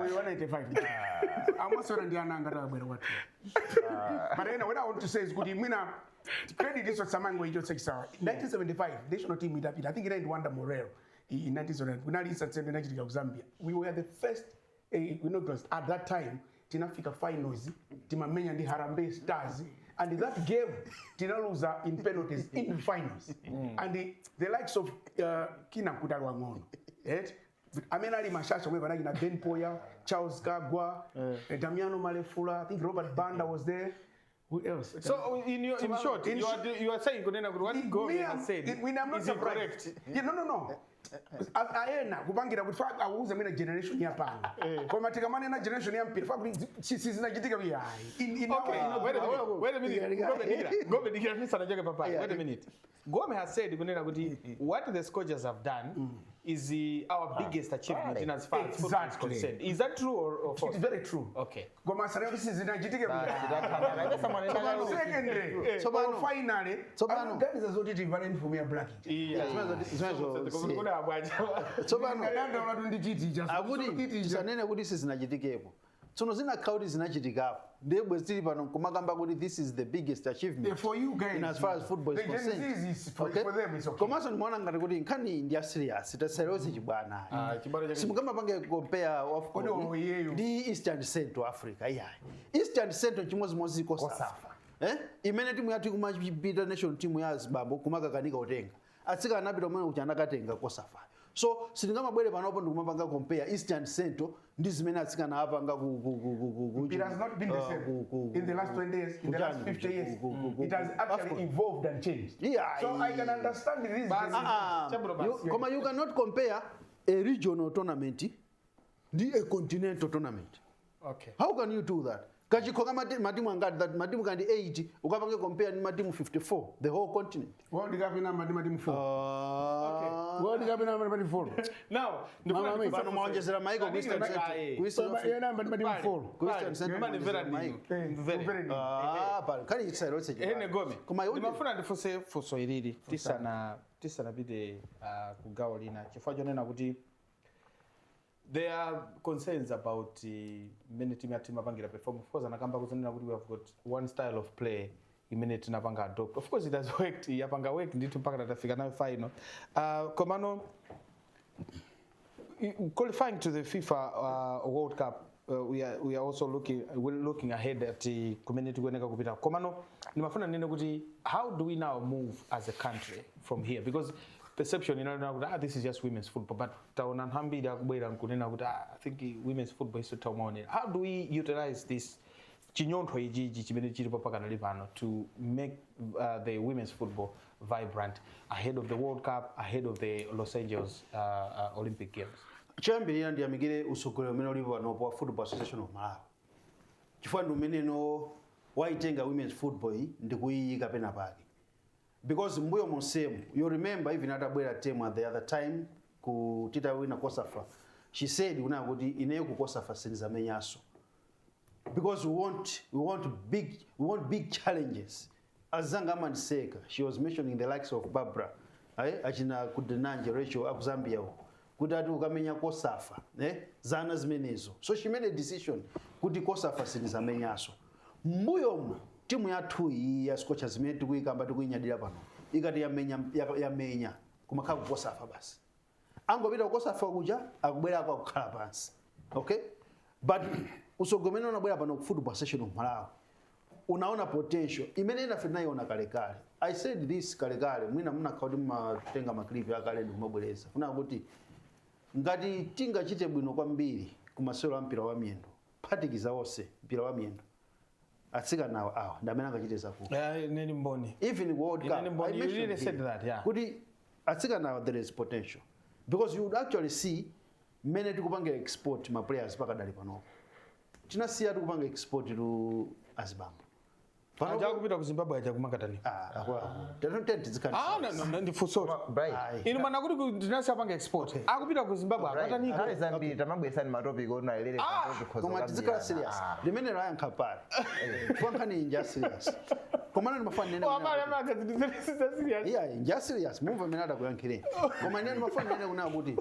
uyu wa 95 amaswera ndi ananga takabwera kwathu. But anyway, what I want to say is kuti mwina credit iso samango icho sekisawa. 1975 national team itapita, I think inaindi Wanda Morel in 1979 kunali Eastern Central, inachitika ku Zambia. We were the first at that time tinafika finals, timamenya ndi Harambee Stars, and that game tinaluza in penalties in the finals. And the likes of kina Kutali wang'ono, right? Amene ali mashasha omwe panali na Ben Poya, Charles Kagwa, Damiano Malefula, I think Robert Banda was there. Who else? So in short, you are saying kunena kuti what Gome Me, has said I'm not is surprised. incorrect. Yeah, no. Aena kupangira kuti auze mwina generation ya pano, koma tikamanena generation ya mpira fa kuti sizinachitika iyayi. In Okay, wait a minute. Wait a minute. Gome dikira. Gome dikira nisanachoke papa. Wait a minute. Gome has said kunena kuti what the Scorchers have done is our biggest achievement in as far as football is concerned. Is that true or false? It's very true. Okay. Koma asanena kuti sizinachitike. Secondly, Tsopano. finally, Tsopano. anaganiza zoti tivale uniform ya black ija. Yeah. Zimenezo Kuna abwaja. Tsopano Ngadandaula tu ndi chiti cha akuti tisanene kuti sizinachitikepo. Tsono zinakhala kuti zinachitikapo, ndiye bwezi tili pano nkumakamba kuti this is the biggest achievement Yeah, for you guys. in as far as football is The Gen concerned. Zs is for them it's okay. Komanso ndimaona ngati kuti nkhani ndi ya serious, tasalewese chibwana. Ah, chibwana chake. Simukamapange compare Kodi AFCON iyeyo. ndi Eastern Central Africa iyayi. Eastern Central chimodzimodzi COSAFA, eh? Imene timu yathu ikumapita national team ya azibambo kumakakanika kutenga, atsikana anapita kumene kuti anakatenga COSAFA. So sitingamabwere panopo ndikumapanga compare Eastern Central ndi zimene atsikana apanga ku It has not been the same in the last 20 years, in the last 50 years. It has actually evolved and changed. So I can understand this. Basi. Ah, Chabwino basi. koma you cannot compare a regional tournament ndi a continental tournament. How can you do that? Kachikho ka matimu angati that matimu kandi 8 ukapange compare ndi matimu 54, the whole continent. World Cup ina matimu 4. Ah. World Cup ina matimu 4. Now, Mama, ndifuna Pano mwaonjezera maiko ku Eastern Central. Ku Eastern Africa. Ina matimu 4. Ku Eastern Central Ndimamvera mwaonjezera ndinu. maiko. Mvere. Mvere ndinu. Ah, pano kali chisailotse. Ene Gome. Koma iwo Ndimafuna ndifunse funso ilili tisanapite ku gawo lina, chifukwa chonena kuti there are concerns about mmene timu yathu imapangira perform. Of course anakamba kuzonena kuti we have got one style of play imene tinapanga adopt. Of course it has worked, yapanga work ndithu mpaka tatafika nayo final. Komano Qualifying to the FIFA World Cup, we are also looking, we're looking ahead at the community kuyeneka kupita. Komano nimafuna nene kuti how do we now move as a country from here? Because perception inalona kuti, ah, this is just women's football, but taona anthu ambiri akubwera nkunena kuti, ah, I think women's football is taumaonera. How do we utilize this chinyontho ichichi chimene chilipo pakanali pano to make the women's football vibrant ahead of the World Cup, ahead of the Los Angeles Olympic Games? Choyambirira, ndiyamikire utsogoleri umene ulipo panopo wa Football Association of Malawi, chifukwa ndi umeneno waitenga women's football iyi ndikuyiyika pena pake, because mbuyo monsemu, you remember, even atabwera Temwa the other time ku titawina COSAFA, she said kunena kuti ineyo ku COSAFA sindizamenyanso because we want big challenges. Azanga amandiseka. She was mentioning the likes of Barbara, achina Kundananji Rachel aku Zambia uko, kuti ati ukamenya COSAFA, zana zimenezo. So she made a decision kuti COSAFA sindizamenyanso. Mbuyomu timu yathu iyi ya Scorchers zimene tikuyikamba, tikuyinyadira pano, ikati yamenya, yamenya kumakhala ku COSAFA basi, angopita ku COSAFA kuja, akubwera ako, akukhala pansi, okay? But usogomene unabwera pano ku Football Association of Malawi unaona potential imene inafe tinayiona kalekale. I said this kalekale, mwina munakhala kuti mumatenga ma clip akale ndikumabwereza kuna kuti ngati tingachite bwino kwambiri kumasewero a mpira wa miyendo, phatikiza onse mpira wa miyendo, atsikana awa ndi amene angachite zakulu. Neni mboni. Even World Cup, Inani mboni, I you mentioned really said here, that, yeah. kuti atsikana, there is potential, because you would actually see mmene tikupangira export ma players pakadali panopo. Tinasiya tikupanga export to azibambo. Aja akupita ku Zimbabwe aja kumakatani? Ah, akuluakulu. Ah, no, ndifunso. Bright. Ayi. Inu mana kuti tinasiya panga export, akupita ku Zimbabwe akataniko? Nthawi zambiri tamabwesani ma topic oti naelere. Koma tizikhala serious. Limene layankha pale fuankhani nja serious, komana ndimafana nene. Wamale amaka zinthu serious. Iya, nja serious, mumva mmene adakuyankhireni. Koma ine ndimafana nene kunena kuti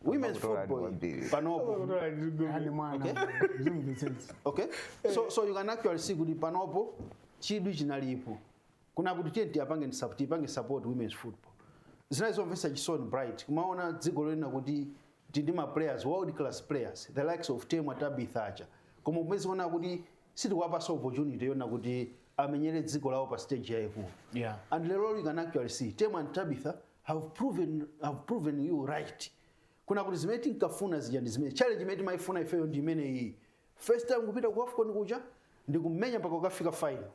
women's Amakutola football kwambiri. panopo Ani mwana zimvetsetsa. Okay, so you can actually see kuti panopo chidwi chinalipo kuna kuti tiye tiyapange tipange support women's football. Zinali zomvetsa chisoni, Bright, kumaona dziko lolena kuti tindi ma players, world class players, the likes of Temwa, Tabitha aja, koma umeziona kuti sitikuwapasa opportunity yona kuti amenyere dziko lawo pa stage yayikulu. And lero you can actually see Temwa and Tabitha have proven you right kuna kuti zimene tinkafuna zija ndi zimene challenge imene timayifuna ifeyo ndi imene iyi. First time kupita ku AFCON kuja ndi kumenya mpaka ukafika final.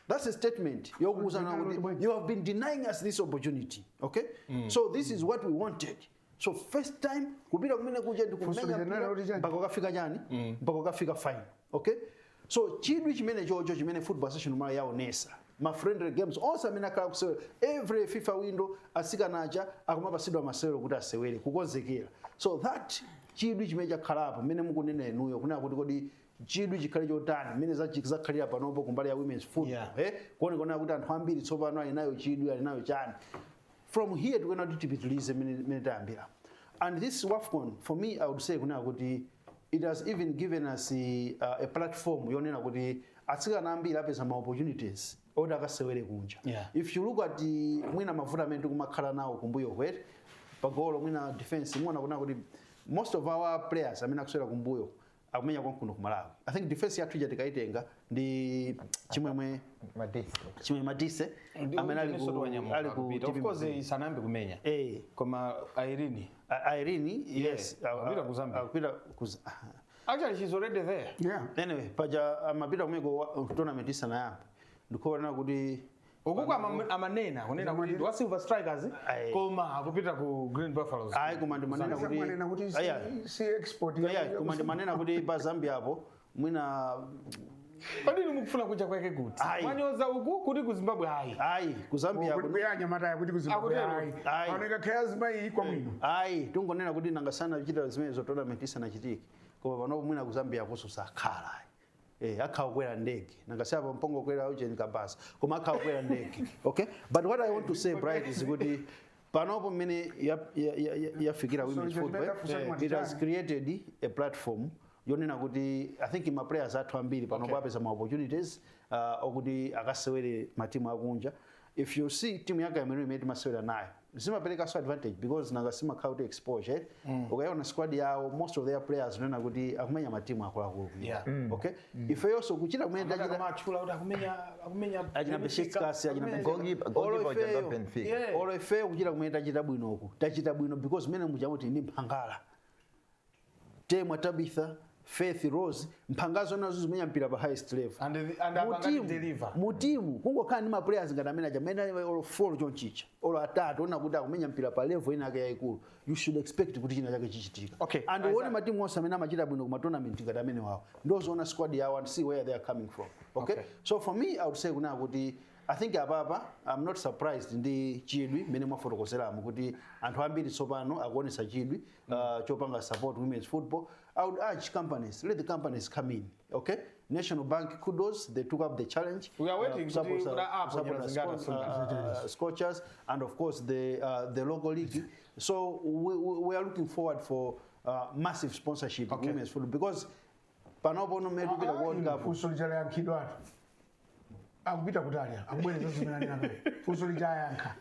That's a statement yokuwuzana kuti you have been denying us this opportunity, okay? So this is what we wanted. So first time kupita kumene kuja ndi kumenya Funso mpira kuti chani? mpaka ukafika chani, mpaka ukafika final, okay? So chidwi chimene chocho chimene Football Association Malawi yaonesa, ma friendly games onse amene akhala kusewera every FIFA window, asikana aja akumapasidwa masewero kuti asewere kukonzekera. So that chidwi chimene chakhalapo, mmene mukunena inuyo kunena kuti kodi chidwi chikhale chotani, mmene zakhalira panopo kumbali ya women's football, kuoneka kuti anthu ambiri tsopano ali nayo chidwi, ali nayo chani. From here tikuena kuti tipitilize mmene tayambira. And this WAFCON, for me, I would say kunena kuti it has even given us a platform yonena kuti atsikana ambiri apeza ma opportunities oti akasewere kunja. If you look at the, mwina mavuto amene tikumakhala nawo kumbuyo kwete pagolo, mwina defense, muona kuna kuti most of our players amene akusewera kumbuyo akumenya konkuno ku Malawi. I think defense yathu ija tikaitenga ndi Chimwemwe Madise. Chimwemwe Madise amene ali ku of TP. Course isanayambe kumenya, koma Irene. Irene, yes. Akupita ku Zambia. Akupita ku Actually, she's already there. Anyway, paja amapita kumeko tournament isanayambe, ndikuona kuti Ukuku amanena kunena kuti ndi wa Silver Strikers, Aye. koma akupita ku Green Buffaloes. Ayi, koma ndimanena kuti Mwanena kuti Aya. si export Aya, koma ndimanena kuti pa Zambia apo mwina Padini mukufuna kuja kwake kuti Ayi. mwanyoza uku kuti ku Zimbabwe ayi. Ayi, ku Zambia apo. Kuti anyamata kuti ku Zimbabwe Akutero. ayi. Ayi. Aoneka khaya zimayi kwamwino. Ayi, tungonena kuti nangasana kuchita zimenezo tournament isanachitike, koma panopo mwina ku Zambia aponso sakhala ayi. Akhala kukwera ndege, nangasapa mpongo kwera ujeni kabasa, koma akhala kukwera ndege, okay? But what I want to say, Bright, is kuti panopo mmene yafikira women's So, football, icho it has created a platform yonena kuti I think ma players athu ambiri panopo apeza ma opportunities okuti akasewere matimu akunja. If you see timu ya Cameroon imene timasewera nayo, zimaperekanso advantage because nanga simakhala kuti exposure. Ukayiona squad yawo, most of their players unaona kuti akumenya matimu akuluakulu. Okay, ifeyonso kuchita kumene tachita, Akamachula kuti akumenya achina Besiktas, achina Benfica. Goalkeeper Olo uja Benfica. Olo ifeyo kuchita kumene tachita bwinoku, tachita bwino because mene muchamuti ndi mphangala Temwa, Tabitha, Faith, Rose, mphangazo nazo zimenya mpira pa highest level. And apangati deliver. Mutimu kungokhala ndi ma players ngati amene aja, amene ali olo four chonchicha, olo atatu, ona kuti akumenya mpira pa level ina yake yayikulu, you should expect kuti china chake chichitika. And Isaac. uone matimu onse amene amachita bwino kuma tournament ngati amene wawo, ndozoona squad yawo and see where they are coming from, okay? So for me, I would say kuna kuti I think apapa I'm not surprised ndi chidwi mmene mwafotokozeramo kuti anthu ambiri tsopano akuonesa chidwi chopanga support women's football. I would urge companies, let the companies come in, okay? National Bank, kudos, they took up the challenge. We are waiting Support, kuti apo support nyera zingati Scorchers and of course the local league. So we are looking forward for massive sponsorship in women's football because panopo no mmene tikupita ku World Cup. Funso lija layankhidwatu. Akupita kutali, akubwereza zimene anena kale. Funso lija ayankha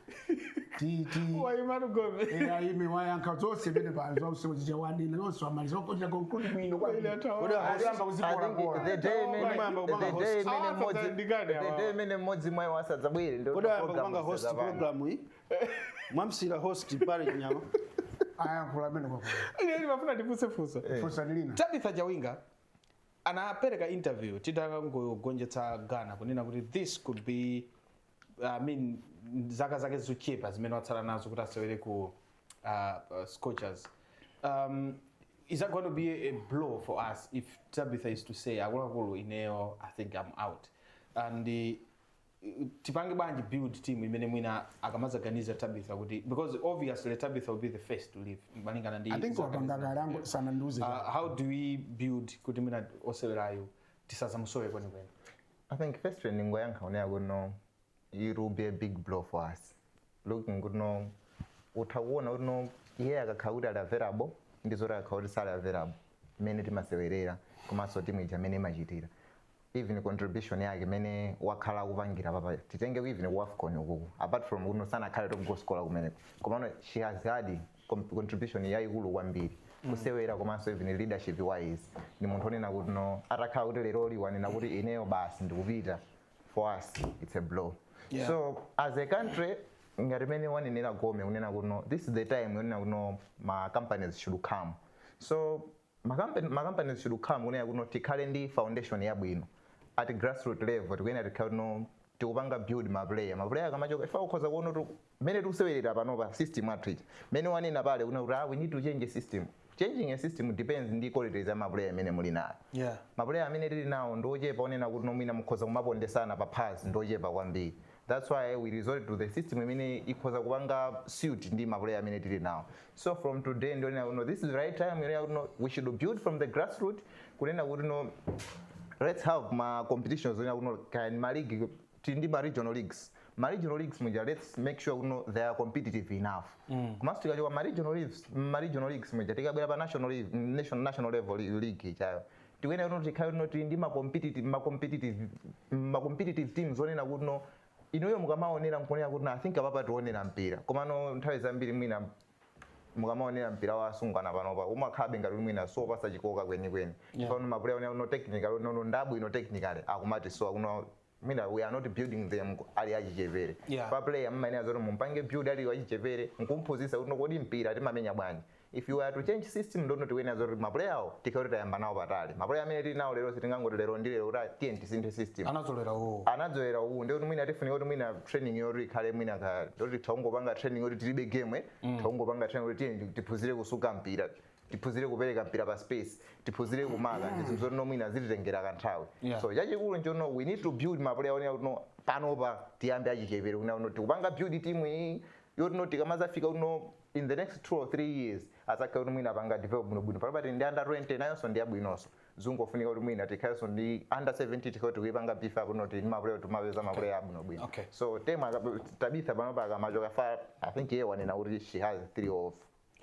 ti ti. Waimanu Gome. Eh, aime wayankha zonse pene pa zonse zija wanena zonse, wamaliza wakochita conclude bwino kwambiri. Ayamba kuzikolakola. The day imene Mwamba kupanga the day host. imene Awa mmodzi sadzandikane the awa. day imene mmodzi mwa iwo asadzabwere ndio Kodi ayamba program kupanga host isadzapanga. program iyi, mwamsira host pale chinyama. Ayankhula amene kwakula. Ine ndimafuna ndifunse funso. Funso lina. Tabitha Chawinga anapereka interview titangogonjetsa Ghana kunena kuti this could be, I mean, zaka zake zochepa zimene watsala nazo kuti asewere ku Scorchers. Is that going to be a blow for us if Tabitha is to say, "Akuluakulu, ineyo I think I'm out"? And tipange bwanji build team imene mwina akamazaganiza Tabitha kuti, because obviously Tabitha will be the first to leave malingana ndi I think zaka wapanga kale ango sanandiuze. How do we build kuti mwina osewerayo tisazamusowe kwenikweni? I think first ndingoyankha unena kuti no, it will be a big blow for us. Looking kuti no, utha kuona kuti no, iye akakhala kuti ali available ndi zoti akakhala kuti sali available, mmene timasewerera komanso timu ija mmene imachitira, even contribution yake imene wakhala akupangira papa, titenge even ku AFCON ukuku, apart from kuti sanakhale top goal scorer kumeneko, komano she has had contribution yayikulu kwambiri kusewera komanso even leadership wise. Ni munthu onena kuti no, atakhala kuti lero wanena kuti ineyo basi ndikupita, for us it's a blow. So as a country, ngati mene wanenera Gome kunena kuti no, this is the time yonena kuti no, ma companies should come. So ma companies should come kunena kuti no, tikhale ndi foundation yabwino at grassroots level. Tikuyenera tikhale no, tikupanga build ma player. Ma player akamachoka, ifa ukhoza kuona kuti mene tikusewerera panopa, system athu ija mene wanena pale kunena kuti ah, we need to change a system. Changing a system depends ndi qualities ya ma player amene muli nayo. Ma player amene tili nawo ndochepa, onena kuti nomwina mukhoza kumapondesana pa pass ndochepa kwambiri. That's why we resort to the system imene ikhoza kupanga suit ndi ma player amene tili nawo. So from today, ndionena kuti no, this is the right time yonena kuti no, we should build from the grassroots, kunena kuti no, let's have ma competitions onena kuti no, kaya ma league, tili ndi ma regional leagues. Ma regional leagues muja, let's make sure kuti no, they are competitive enough. Komanso tikachoka ma regional leagues muja, tikabwera pa national league, national level league ichayo, tikuyenera kuti tikhale kuti tili ndi ma competitive teams onena kuti no, inuyo mukamaonera nkuonera kuti no, I think apapa tionera mpira. Komano nthawi zambiri mwina mukamaonera mpira wa asungwana panopa umakhalabe ngati mwina sopasa chikoka kwenikweni. Pano ma player no, technical no, ndabwino technically, akumati so kuno mwina we are not building them ali achichepere. Pa player mmayenera zoti mumpange build ali achichepere, nkumphunzitsa kuti kodi mpira timamenya bwanji. If you are to change system, ndono tikuyenera zoti ma player awo tikhale tayamba nawo patali. Ma player amene tili nawo lero sitingangoti lero ndi lero kuti tiye tisinthe system. Anazolera uwo. Anadzolera uwu, ndi kuti mwina tifunika kuti mwina training yoti ikhale mwina ka ndoti taungopanga training yoti tilibe game, taungopanga training yoti tiye tiphunzire kusuka mpira, tiphunzire kupereka mpira pa space, tiphunzire kumaka, ndi zinthu zoti no, mwina zititengera kanthawi. So chachikulu nchono we need to build ma player onena kuti no, panopa tiyambe achichepere, kunena kuti tikupanga build team iyi yoti no, tikamazafika kuti no, in the next 2 or 3 years azakhale kuti mwina apanga develop bwinobwino. Panopa tili ndi under 20, nayonso ndi yabwinonso. Zungofunika kuti mwina tikhalenso ndi under 17, tikhale tikuyipanga beef up, kuti ndi ma player timapeza ma player abwinobwino. So tema Tabitha panopa akamachoka fa, I think iye wanena kuti she has 3 or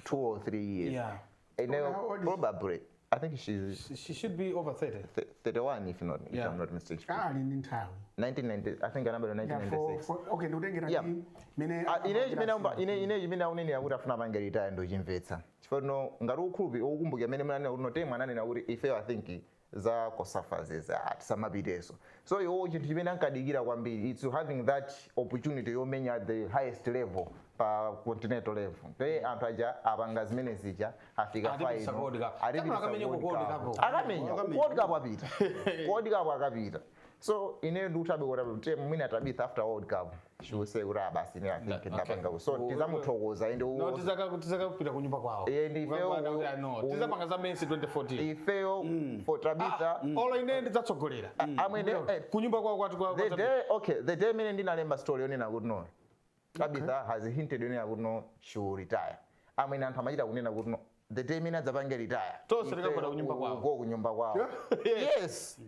2 or 3 years. Ineyo How old is- probably I think she's She should be over 30. 31, if I'm not mistaken. Ah, ali ndi nthawi. 1990, I think anabadwa Yeah, 1996. Okay, ndikutengera ndi mene Ine chimene ine chimene akunenera kuti afuna apange retire ndochimvetsa, chifukwa no ngati ukhulupi ukukumbukira amene munanena kuti notemu ananena kuti ifeyo, I think, za COSAFA zeza tisamapiteso. So iwo chinthu chimene ankadikira kwambiri, it's having that opportunity yomenya at the highest level, pa continental level. Te anthu aja apanga zimene zija, afika Atipitisa final. World Cup. Atipitisa Akamenya ku World World Cup. Cup. Akamenya Akamenya. World Cup, apita World Cup, akapita. So ine ndikutabe kuti mwina Tabitha after World Cup she will say kuti, "Ah, basi, ine I think ndapanga." So tizamuthokoza ende No, tizakapita kunyumba kwawo. Eh, ndi ifeyo- Ukakwana kuti, ah, no, tizapanga za Messi 2014. Ifeyo for Tabitha Olo ine ndidzatsogolera amwene kunyumba kwawo kwati kwa the day, okay, the day mene ndinalemba story yonena kuti no, Tabitha has hinted yonena kuti no, she will retire, amwene anthu amachita kunena kuti no, the day mene adzapange retire, Tonse tikagwada kunyumba kwawo. Go kunyumba kwawo, yes.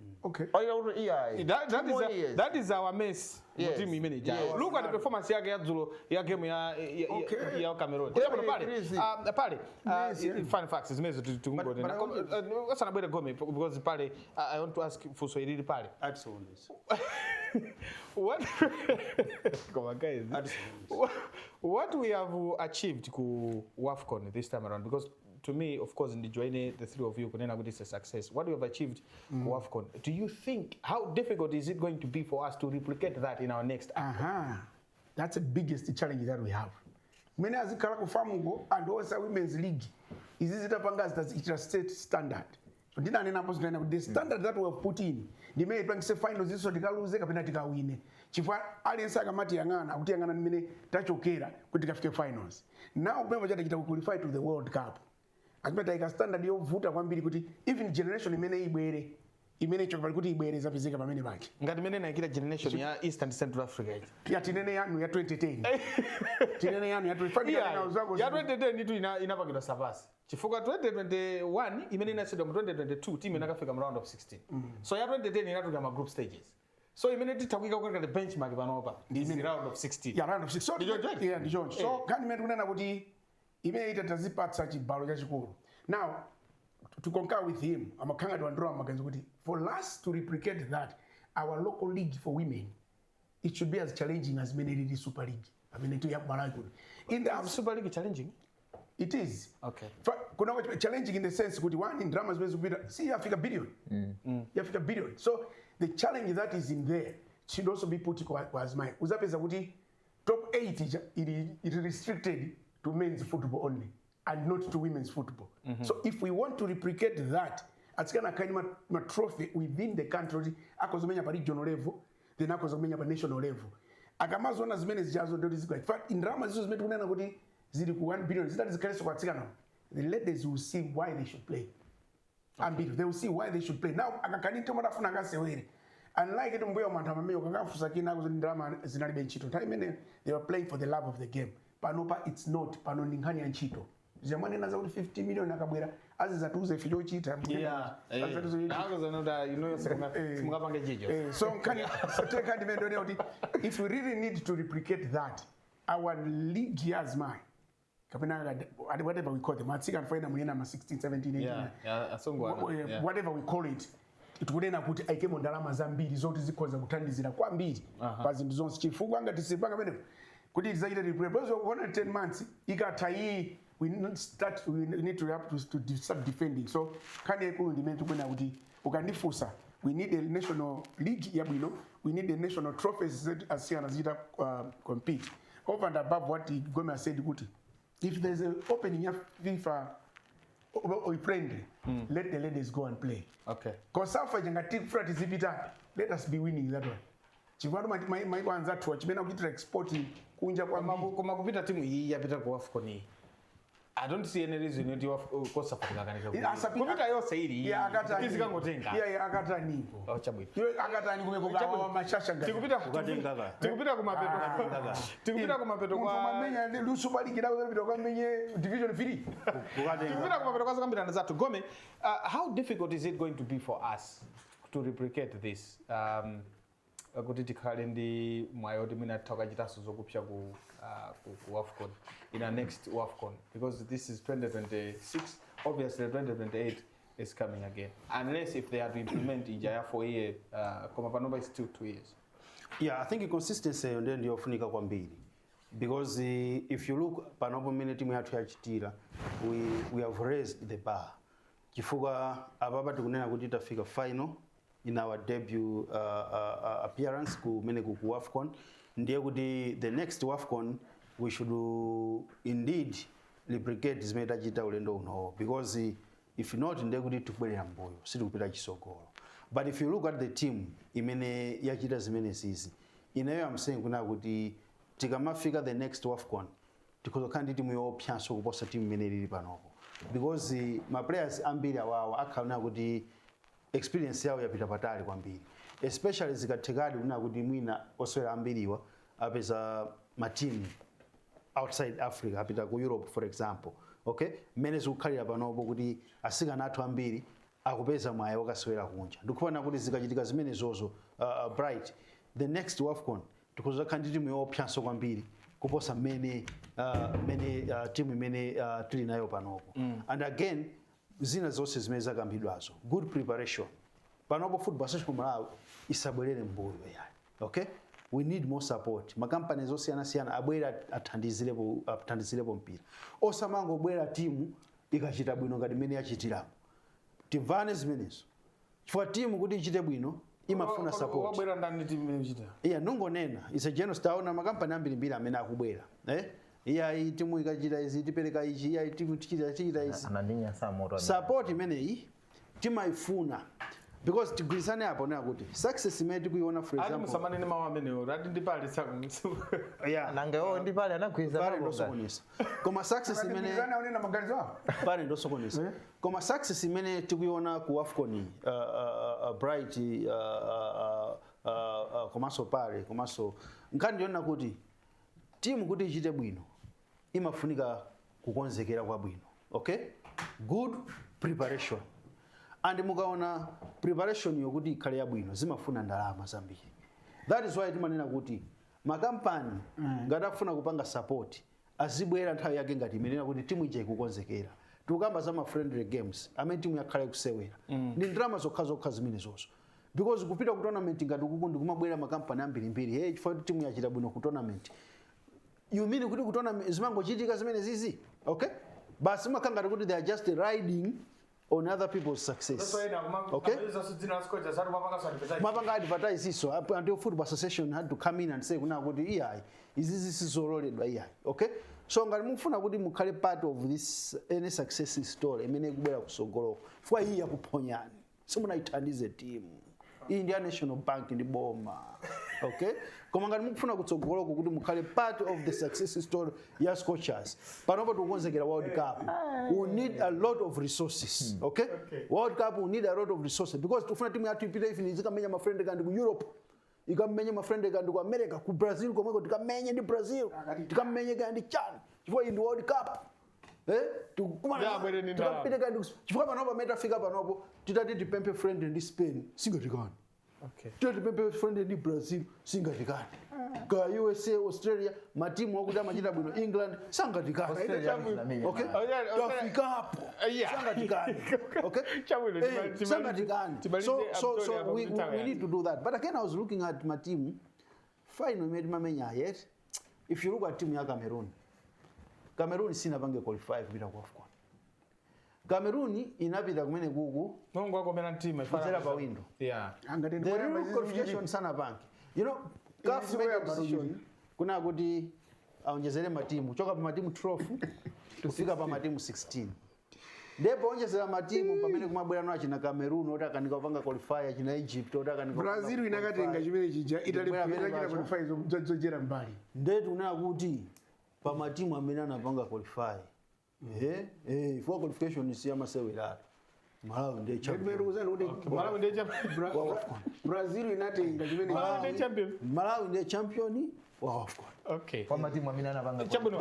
Olira kuti iyayi That 2 is more years. That is our mess mu timu imene ija. Look at the performance yake ya dzulo ya game ya Cameroon. Yeah, Chabwino, pale. Crazy. Pale. Yes, yeah. Fun facts zimene tikungoti. But I Asanabwere Gome, because pale I want to ask funso ilili pale. Addison is. What, come on, guys. Addison. What we have achieved ku WAFCON this time around, because to me, of course, ndijoine the three of you kunena kuti it's a success. What we have achieved ku WAFCON, do you think, how difficult is it going to be for us to replicate that in our next Aha. That's the biggest challenge that we have. Mene azikhala ku FAM ko anthu onse a women's league izi zitapanga zitazichita state standard. Ndinanenapo zinena kuti the standard that we have put in ndimene ipangise finals iso tikaluze kapena tikawine, chifukwa aliyense akamati yang'ana akutiyang'ana mmene tachokera kuti tikafike finals. Now kumene chatachita qualify to the World Cup, achimene tayika standard yovuta kwambiri kuti even generation imene ibwere, imene ichoka kuti ibwere, zapezeka pamene pache. Ngati mene naikira generation ya East and Central Africa iji. Ya, tinene yanu ya 2010, tinene yanu ya 20 Yeah, ya 2010 itu inapangidwa surpass, chifukwa 2021 imene inasedwa mu 2022, team inakafika mu round of 16. So ya 2010 inatuluka ma group stages. So imene titha kuika ngati benchmark panopa is the round of 16. Ya, round of 6. So Ndi choncho? Yeah, ndi choncho. So kani imene tikunena kuti imene ita tazipatsa chibalo chachikulu. Now, to concur with him, amakhanga tiwandirowa maganizo kuti for us to replicate that, our local league for women, it should be as challenging as mene lili Super League pamene tu yakumalawi kuno in the Super League challenging? It is. Kuna challenging in the sense kuti one, ndalama zimene zikupita si yafika billion, yafika billion. So the challenge that is in there should also be put kwa azimayi. Uzapeza kuti top 8 ija ili restricted to men's football only and not to women's football. So if we want to replicate that, atsikana akhale ma, ma trophy within the country kuti akozomenya pa regional level, then akozomenya pa national level. Akamazoona zimene zichazo ndoti zikwa in fact ndalama zizo zimene tikunena kuti zili ku 1 billion zitati zikhalenso kwa atsikana, the ladies will see why they should play. Ambiri, they will see why they should play. Now akakani tomwe atafuna akasewere, unlike kuti mbuyo anthu amameyo kakafusa kina kuti ndalama zinalibe ntchito. Nthawi imene they were playing for the love of the game. Panopa it's not. Pano ndi nkhani ya ntchito. Zimwanena zakuti 50 million akabwera azizatiuza ife chochita. Azizatiuza chochita. Akuzanoda inoyo simungapange chicho. So nkhani, so take ndimene ndionera kuti if we really need to replicate that, our league ya azimayi kapena whatever we call them, atsikana faina munena ma 16, 17, 18, Yeah, asungwana. Whatever we call it, tikunena kuti aikemo ndalama zambiri zoti zikhoza kuthandizira kwambiri pa zinthu zonse, chifukwa ngati sipanga pamenepo kuti tidzachita replay because 110 months ikatha iyi, we need start, we need to have to start defending. So nkhani yaikulu ndimene tikunena kuti ukandifunsa, we need a national league yabwino, we need a national trophies that asiyana zichita compete. Over and above what Gomez said kuti if there's an opening ya FIFA or friendly, let the ladies go and play. COSAFA jangatikufuna tizipita, let us be winning that one, chifukwa maiko anzathu chimene akuchitira export kunja kwambiri. Koma kupita timu iyi yapita ku AFCON iyi, I don't see any reason kuti COSAFA tikakanika kupita yonse ili. Yeah, akatani. Izikangotenga. Yeah, akatanipo. Oh, chabwino. Iwe akatani kumeko kawa mashasha ngati. Ukatenga ka. Tikupita kumapeto Munthu kwa mamenya ndi Super League dawo zapita ukamenye Division 3. Ukatenga. Tikupita kumapeto kwa zokambirana zathu. Gome, how difficult is it going to be for us to replicate this, kuti tikhale ndi mwayi oti mwina titha kukachitanso zokupsa ku AFCON in our next WAFCON? Because this is 2026, obviously 2028 Is coming again, unless if they are to implement ija ya 4 year, koma panopa is still 2 years. Yeah, I think consistency eyo ndiyo ndiyofunika kwambiri, because if you look panopo mmene timu yathu yachitira, we have raised the bar, chifukwa apapa tikunena kuti tafika final in our debut appearance kumene ku AFCON. Ndiye kuti the next AFCON we should indeed replicate zimene tachita ulendo unowo, because if not, ndiye kuti tikubwerera mbuyo, sitikupita chisogolo. But if you look at the team imene yachita zimene zizi, ineyo I'm saying kuna kuti tikamafika the next AFCON tikuzokhala ndi timu yoopsanso kuposa timu imene ilili panopo, because ma players ambiri awawa akhala kuti experience yawo yapita patali kwambiri, especially zikathekadi kuna kuti mwina osewera ambiriwa apeza matimu outside Africa, apita ku Europe, for example, okay? Mmene zikukhalira panopo kuti asikana athu ambiri akupeza mwayi wakasewera kunja, ndikuona kuti zikachitika zimene zozo, Bright, the next AFCON tikuzakhala ndi timu yoopsanso kwambiri kuposa mmene timu imene tili nayo panopo. And again, zina zonse zimene zakambidwazo, good preparation panopo, Football Association Malawi isabwerere mbuyo yayi, okay? We need more support. Makampani osiyanasiyana abwere, athandizirepo mpira, osamangobwera timu ikachita bwino ngati mmene yachitiramo. Timvane zimenezo, chifukwa timu kuti ichite bwino imafuna support. Wabwera ndani timu imene ichita? Iya, nungonena isa general, taona makampani ambirimbiri amene akubwera, eh, iya, timu ikachita izi tipereka ichi, iya, timu tichita izi. Anandinyasa moto. Support imeneyi timayifuna, because tigwirizane apo nena kuti success imene tikuiona, for Ati example, musamanene mawu amenewo, ati ndipali yeah. Nanga iwo ndi pale anagwirizana Pale napo ngati. ndosokonesa, koma success imene Akatipizana unena maganizo awo. Pale ndosokonesa, koma success imene tikuiona ku AFCON, Bright, komanso pale, komanso nkhani ndiona kuti timu kuti ichite bwino imafunika kukonzekera kwabwino, okay? Good preparation. And mukaona preparation yokuti ikhale yabwino zimafuna ndalama zambiri. That is why timanena kuti makampani ngati akufuna kupanga support azibwera nthawi yake ngati imenena kuti timu ija ikukonzekera. Tikukamba za ma friendly games amene timu yakhale kusewera, ndi ndalama zokhazokha zimene zozo, because kupita ku tournament ngati kuku ndikumabwera makampani ambirimbiri, hey, chifukwa kuti timu yachita bwino ku tournament, you mean kuti ku tournament zimangochitika zimene zizi? Okay, basi makhala ngati kuti they are just riding on other people's success, okay? Mapanga advertise iso until Football Association had to come in and say kuna kuti iyayi, izi zisizololedwa, iyayi, okay? So ngati mukufuna kuti mukhale part of this any success story imene ikubwera kusogoloko, chifukwa iyi yakuphonyani, simunayithandize timu iyi, ndi ya National Bank ndi boma, okay? Koma ngati mukufuna kutsogoloko kuti mukhale part of the success story ya Scorchers, panopo tikukonzekera World Cup, we need a lot of resources, okay? World Cup, we need a lot of resources, because tikufuna timu yathu ipite ifini izikamenya ma friendly kandi ku Europe, ikammenye ma friendly kandi ku America, ku Brazil komweko, tikamenye ndi Brazil, tikamenye kandi chani, chifukwa iyi ndi World Cup. Eh, tikukumana. Yeah, bwere ndi ndalama. Tikapite kandi chifukwa panopo pamene tafika panopo, titati tipemphe friendly ndi Spain singatikani, titati tipemphe friendly ndi Brazil singatikani, ka USA, Australia, matimu akuti amachita bwino, England sangatikani. Australia inamenya. Okay. Australia- Tafikapo, sangatikani, okay. Chabwino, Eh, sangatikani. timalize So Antonio apa we kuti need to do that. But again, I was looking at matimu final imene timamenya yet. If you look at team ya Cameroon, Cameroon sinapange qualify kupita ku AFCON. Cameroon inapita kumene kuku Mulungu akomera mtima. Kudzera pa window. Angati The real qualification sanapange. CAF made a decision kuna kuti aonjezere matimu kuchoka pa matimu 12 kufika pa matimu 16. Ndipo onjezera matimu pamene kumabwera no achina Cameroon oti akanika kupanga qualify, achina Egypt oti akanika kupanga Brazil inakatenga qualify. chimene chija. Ndikubwera pamene Itachita pacho. qualify zochera mbali. Ndetu kunena kuti pa matimu amene anapanga qualify, for qualification si amasewera, Malawi ndiye champion. Kuti Malawi ndiye champion. Brazil inatenga chimene. Malawi ndiye champion. Malawi ndiye champion wa AFCON. Okay. Kwa matimu amene anapanga. Chabwino,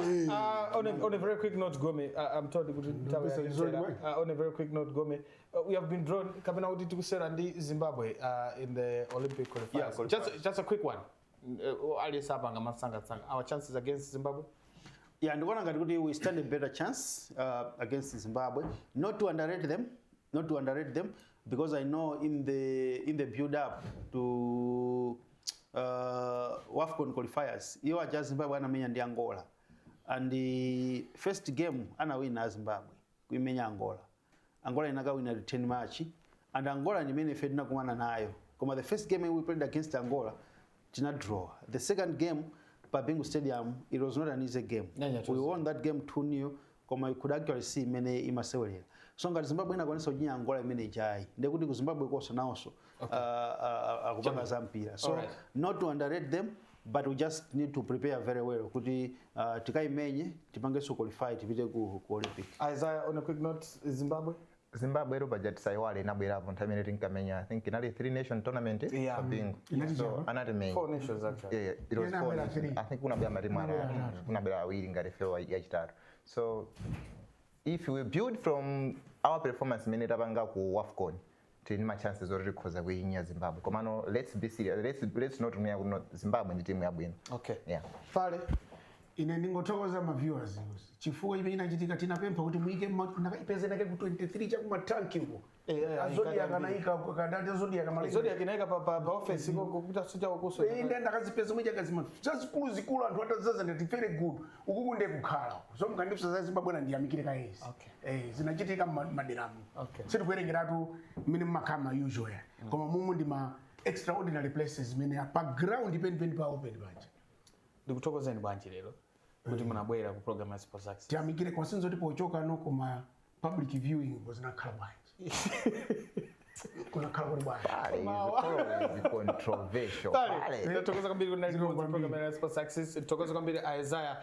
on a very quick note, Gome, I'm told kuti nthawi Mr. yatithera. Sorry, On a very quick note, Gome, we have been drawn kapena kuti tikusera ndi Zimbabwe in the Olympic qualifiers. Yeah, qualifiers. Just a quick one. Aliyense apanga masangasanga. Our chances against Zimbabwe? Yeah, ndikuona ngati kuti we stand a better chance against Zimbabwe. Not to underrate them. Not to underrate them, because I know in the build up to WAFCON qualifiers, iwo aja Zimbabwe anamenya ndi Angola, and the first game anawina a Zimbabwe kuimenya Angola. Angola inakawina return match, and Angola ndimene ife tinakumana nayo. Koma the first game we played against Angola, tina draw. The second game pa Bingu Stadium, it was not an easy game. Yeah, it We was. Won that game 2-0, koma you could actually see imene imasewelera. So ngati Zimbabwe inakwanisa kuchinya Angola imene ijayi, ndekuti ku Zimbabwe konso nawonso akupanga za mpira. So not to underrate them, but we just need to prepare very well kuti tikaimenye, tipangenso qualify, tipite ku Olympic. Isaiah, on a quick note, Zimbabwe. Zimbabwe ero paja tisaiwale inabwerapo nthawi imene tinkamenya, I think inali three nation tournament pa Bingu. Inati So chapa? anatimenya. Four nations, actually. Yeah, it was Yeah, four inabwera nations. three. I think kunabwera matimu Kunabwera atatu. atatu. Kunabwera awiri ngati fewa yachitatu. So if we build from our performance imene tapanga ku WAFCON, tili ndi ma chances oti tikhoza kuinya Zimbabwe. Komano let's be serious, let's not kunena kuti no, Zimbabwe ndi timu yabwino. Yeah. Pale. Ine ndingothokoza ma viewers chifukwa chimene chinachitika, tinapempha kuti muyike nakaipeze nake ku 23 chakumatanki uko. A Zodiak anayika kadati Zodiak mali. Zodiak inaika pa office ko kukuta socha kuso. Inde ndakazipeza mwe chakazima zazikulu zikulu, anthu atazaza, ndati very good, uku kunde kukhala. So mukandipsa za Zimbabwe ndiyamikire kaezi. Zinachitika maderamo. Sitikuwerengeratu mmene mmakhala ma usual ya, koma mumu ndi ma extraordinary places mene pa ground penipeni pa open panja. Ndikuthokozeni bwanji lero kuti munabwera ku program ya Sports Access. Tiyamikire kwasenza kuti pochoka no, koma public viewing zinakhala bwanji, kunakhala kuli bwanji? Pale is always controversial. Pale. Ndithokoza kwambiri kuti nali Ziko limodzi kwambiri. program ya Sports Access. Ndithokoza kwambiri Isaiah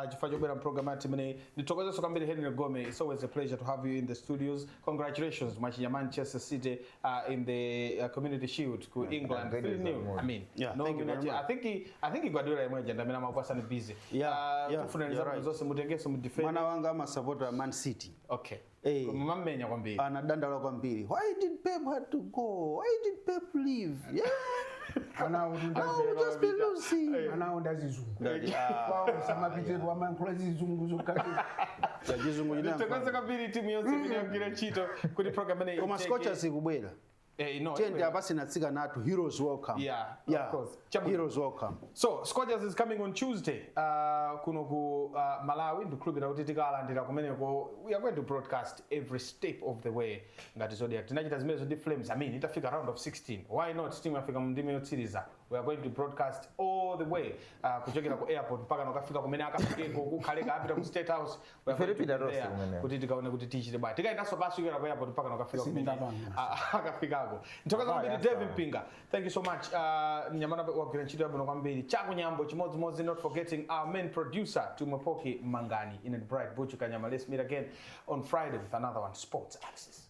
chifukwa chobwera program yathu imeneyi. Ndithokozenso kwambiri Henry Gome. It's always a pleasure to have you in the studios. Congratulations, mwachinya Manchester City in the Community Shield ku England. Great. 3-0. I mean, Yeah, no thank you very I much. think Guardiola imweja ndamene amakwasani busy. Yeah, Tufuna you're zabwino right. zonse, mutengeso mu defend. Mwana wanga amasapota Man City. Koma mamenya kwambiri. Anadandaula kwambiri, "Why did Pep had to go? Why did Pep leave?" Yeah. Anawo. Oh, we just be losing. Anawo ndazizungu. Ndati, ah. Kwawo samapitepo, amayankhula zizungu zokha. Chizungu. Ndithokoze kwambiri timu yonse imene yagwira ntchito kuti program imeneyi Koma iteke. Scorchers ikubwera. No, Tiyende ibwera. apasi natsikana athu, heroes welcome. Yeah, of course. Chabwino. Heroes welcome. So Scorchers is coming on Tuesday kuno ku Malawi. Ndikhulupirira kuti tikalandira kumeneko, we are going to broadcast every step of the way ngati Zodiak. Tinachita zimenezo ndi Flames. I mean, itafika round of 16, why not team yafika mu ndime yotsiriza? We are going to broadcast all the way kuchokera ku airport mpaka nakafika kumene akafikeko, kukhaleka apita ku State House. We are going to be Ife tipita tonse there kumeneko. Kuti tikaone kuti tichite bwanji. Tikaendanso pasi kuyera ku airport mpaka nakafika kumene Sindingapanga. Akafikako. Nthokoza kwambiri David Mpinga, thank you so much. Nyamana wagwira ntchito yabwino kwambiri, chakunyambo chimodzimodzi, not forgetting our main producer, Tumapoki Mangani. In Bright Buchu Kanyama, let's meet again on Friday with another one, Sports Access.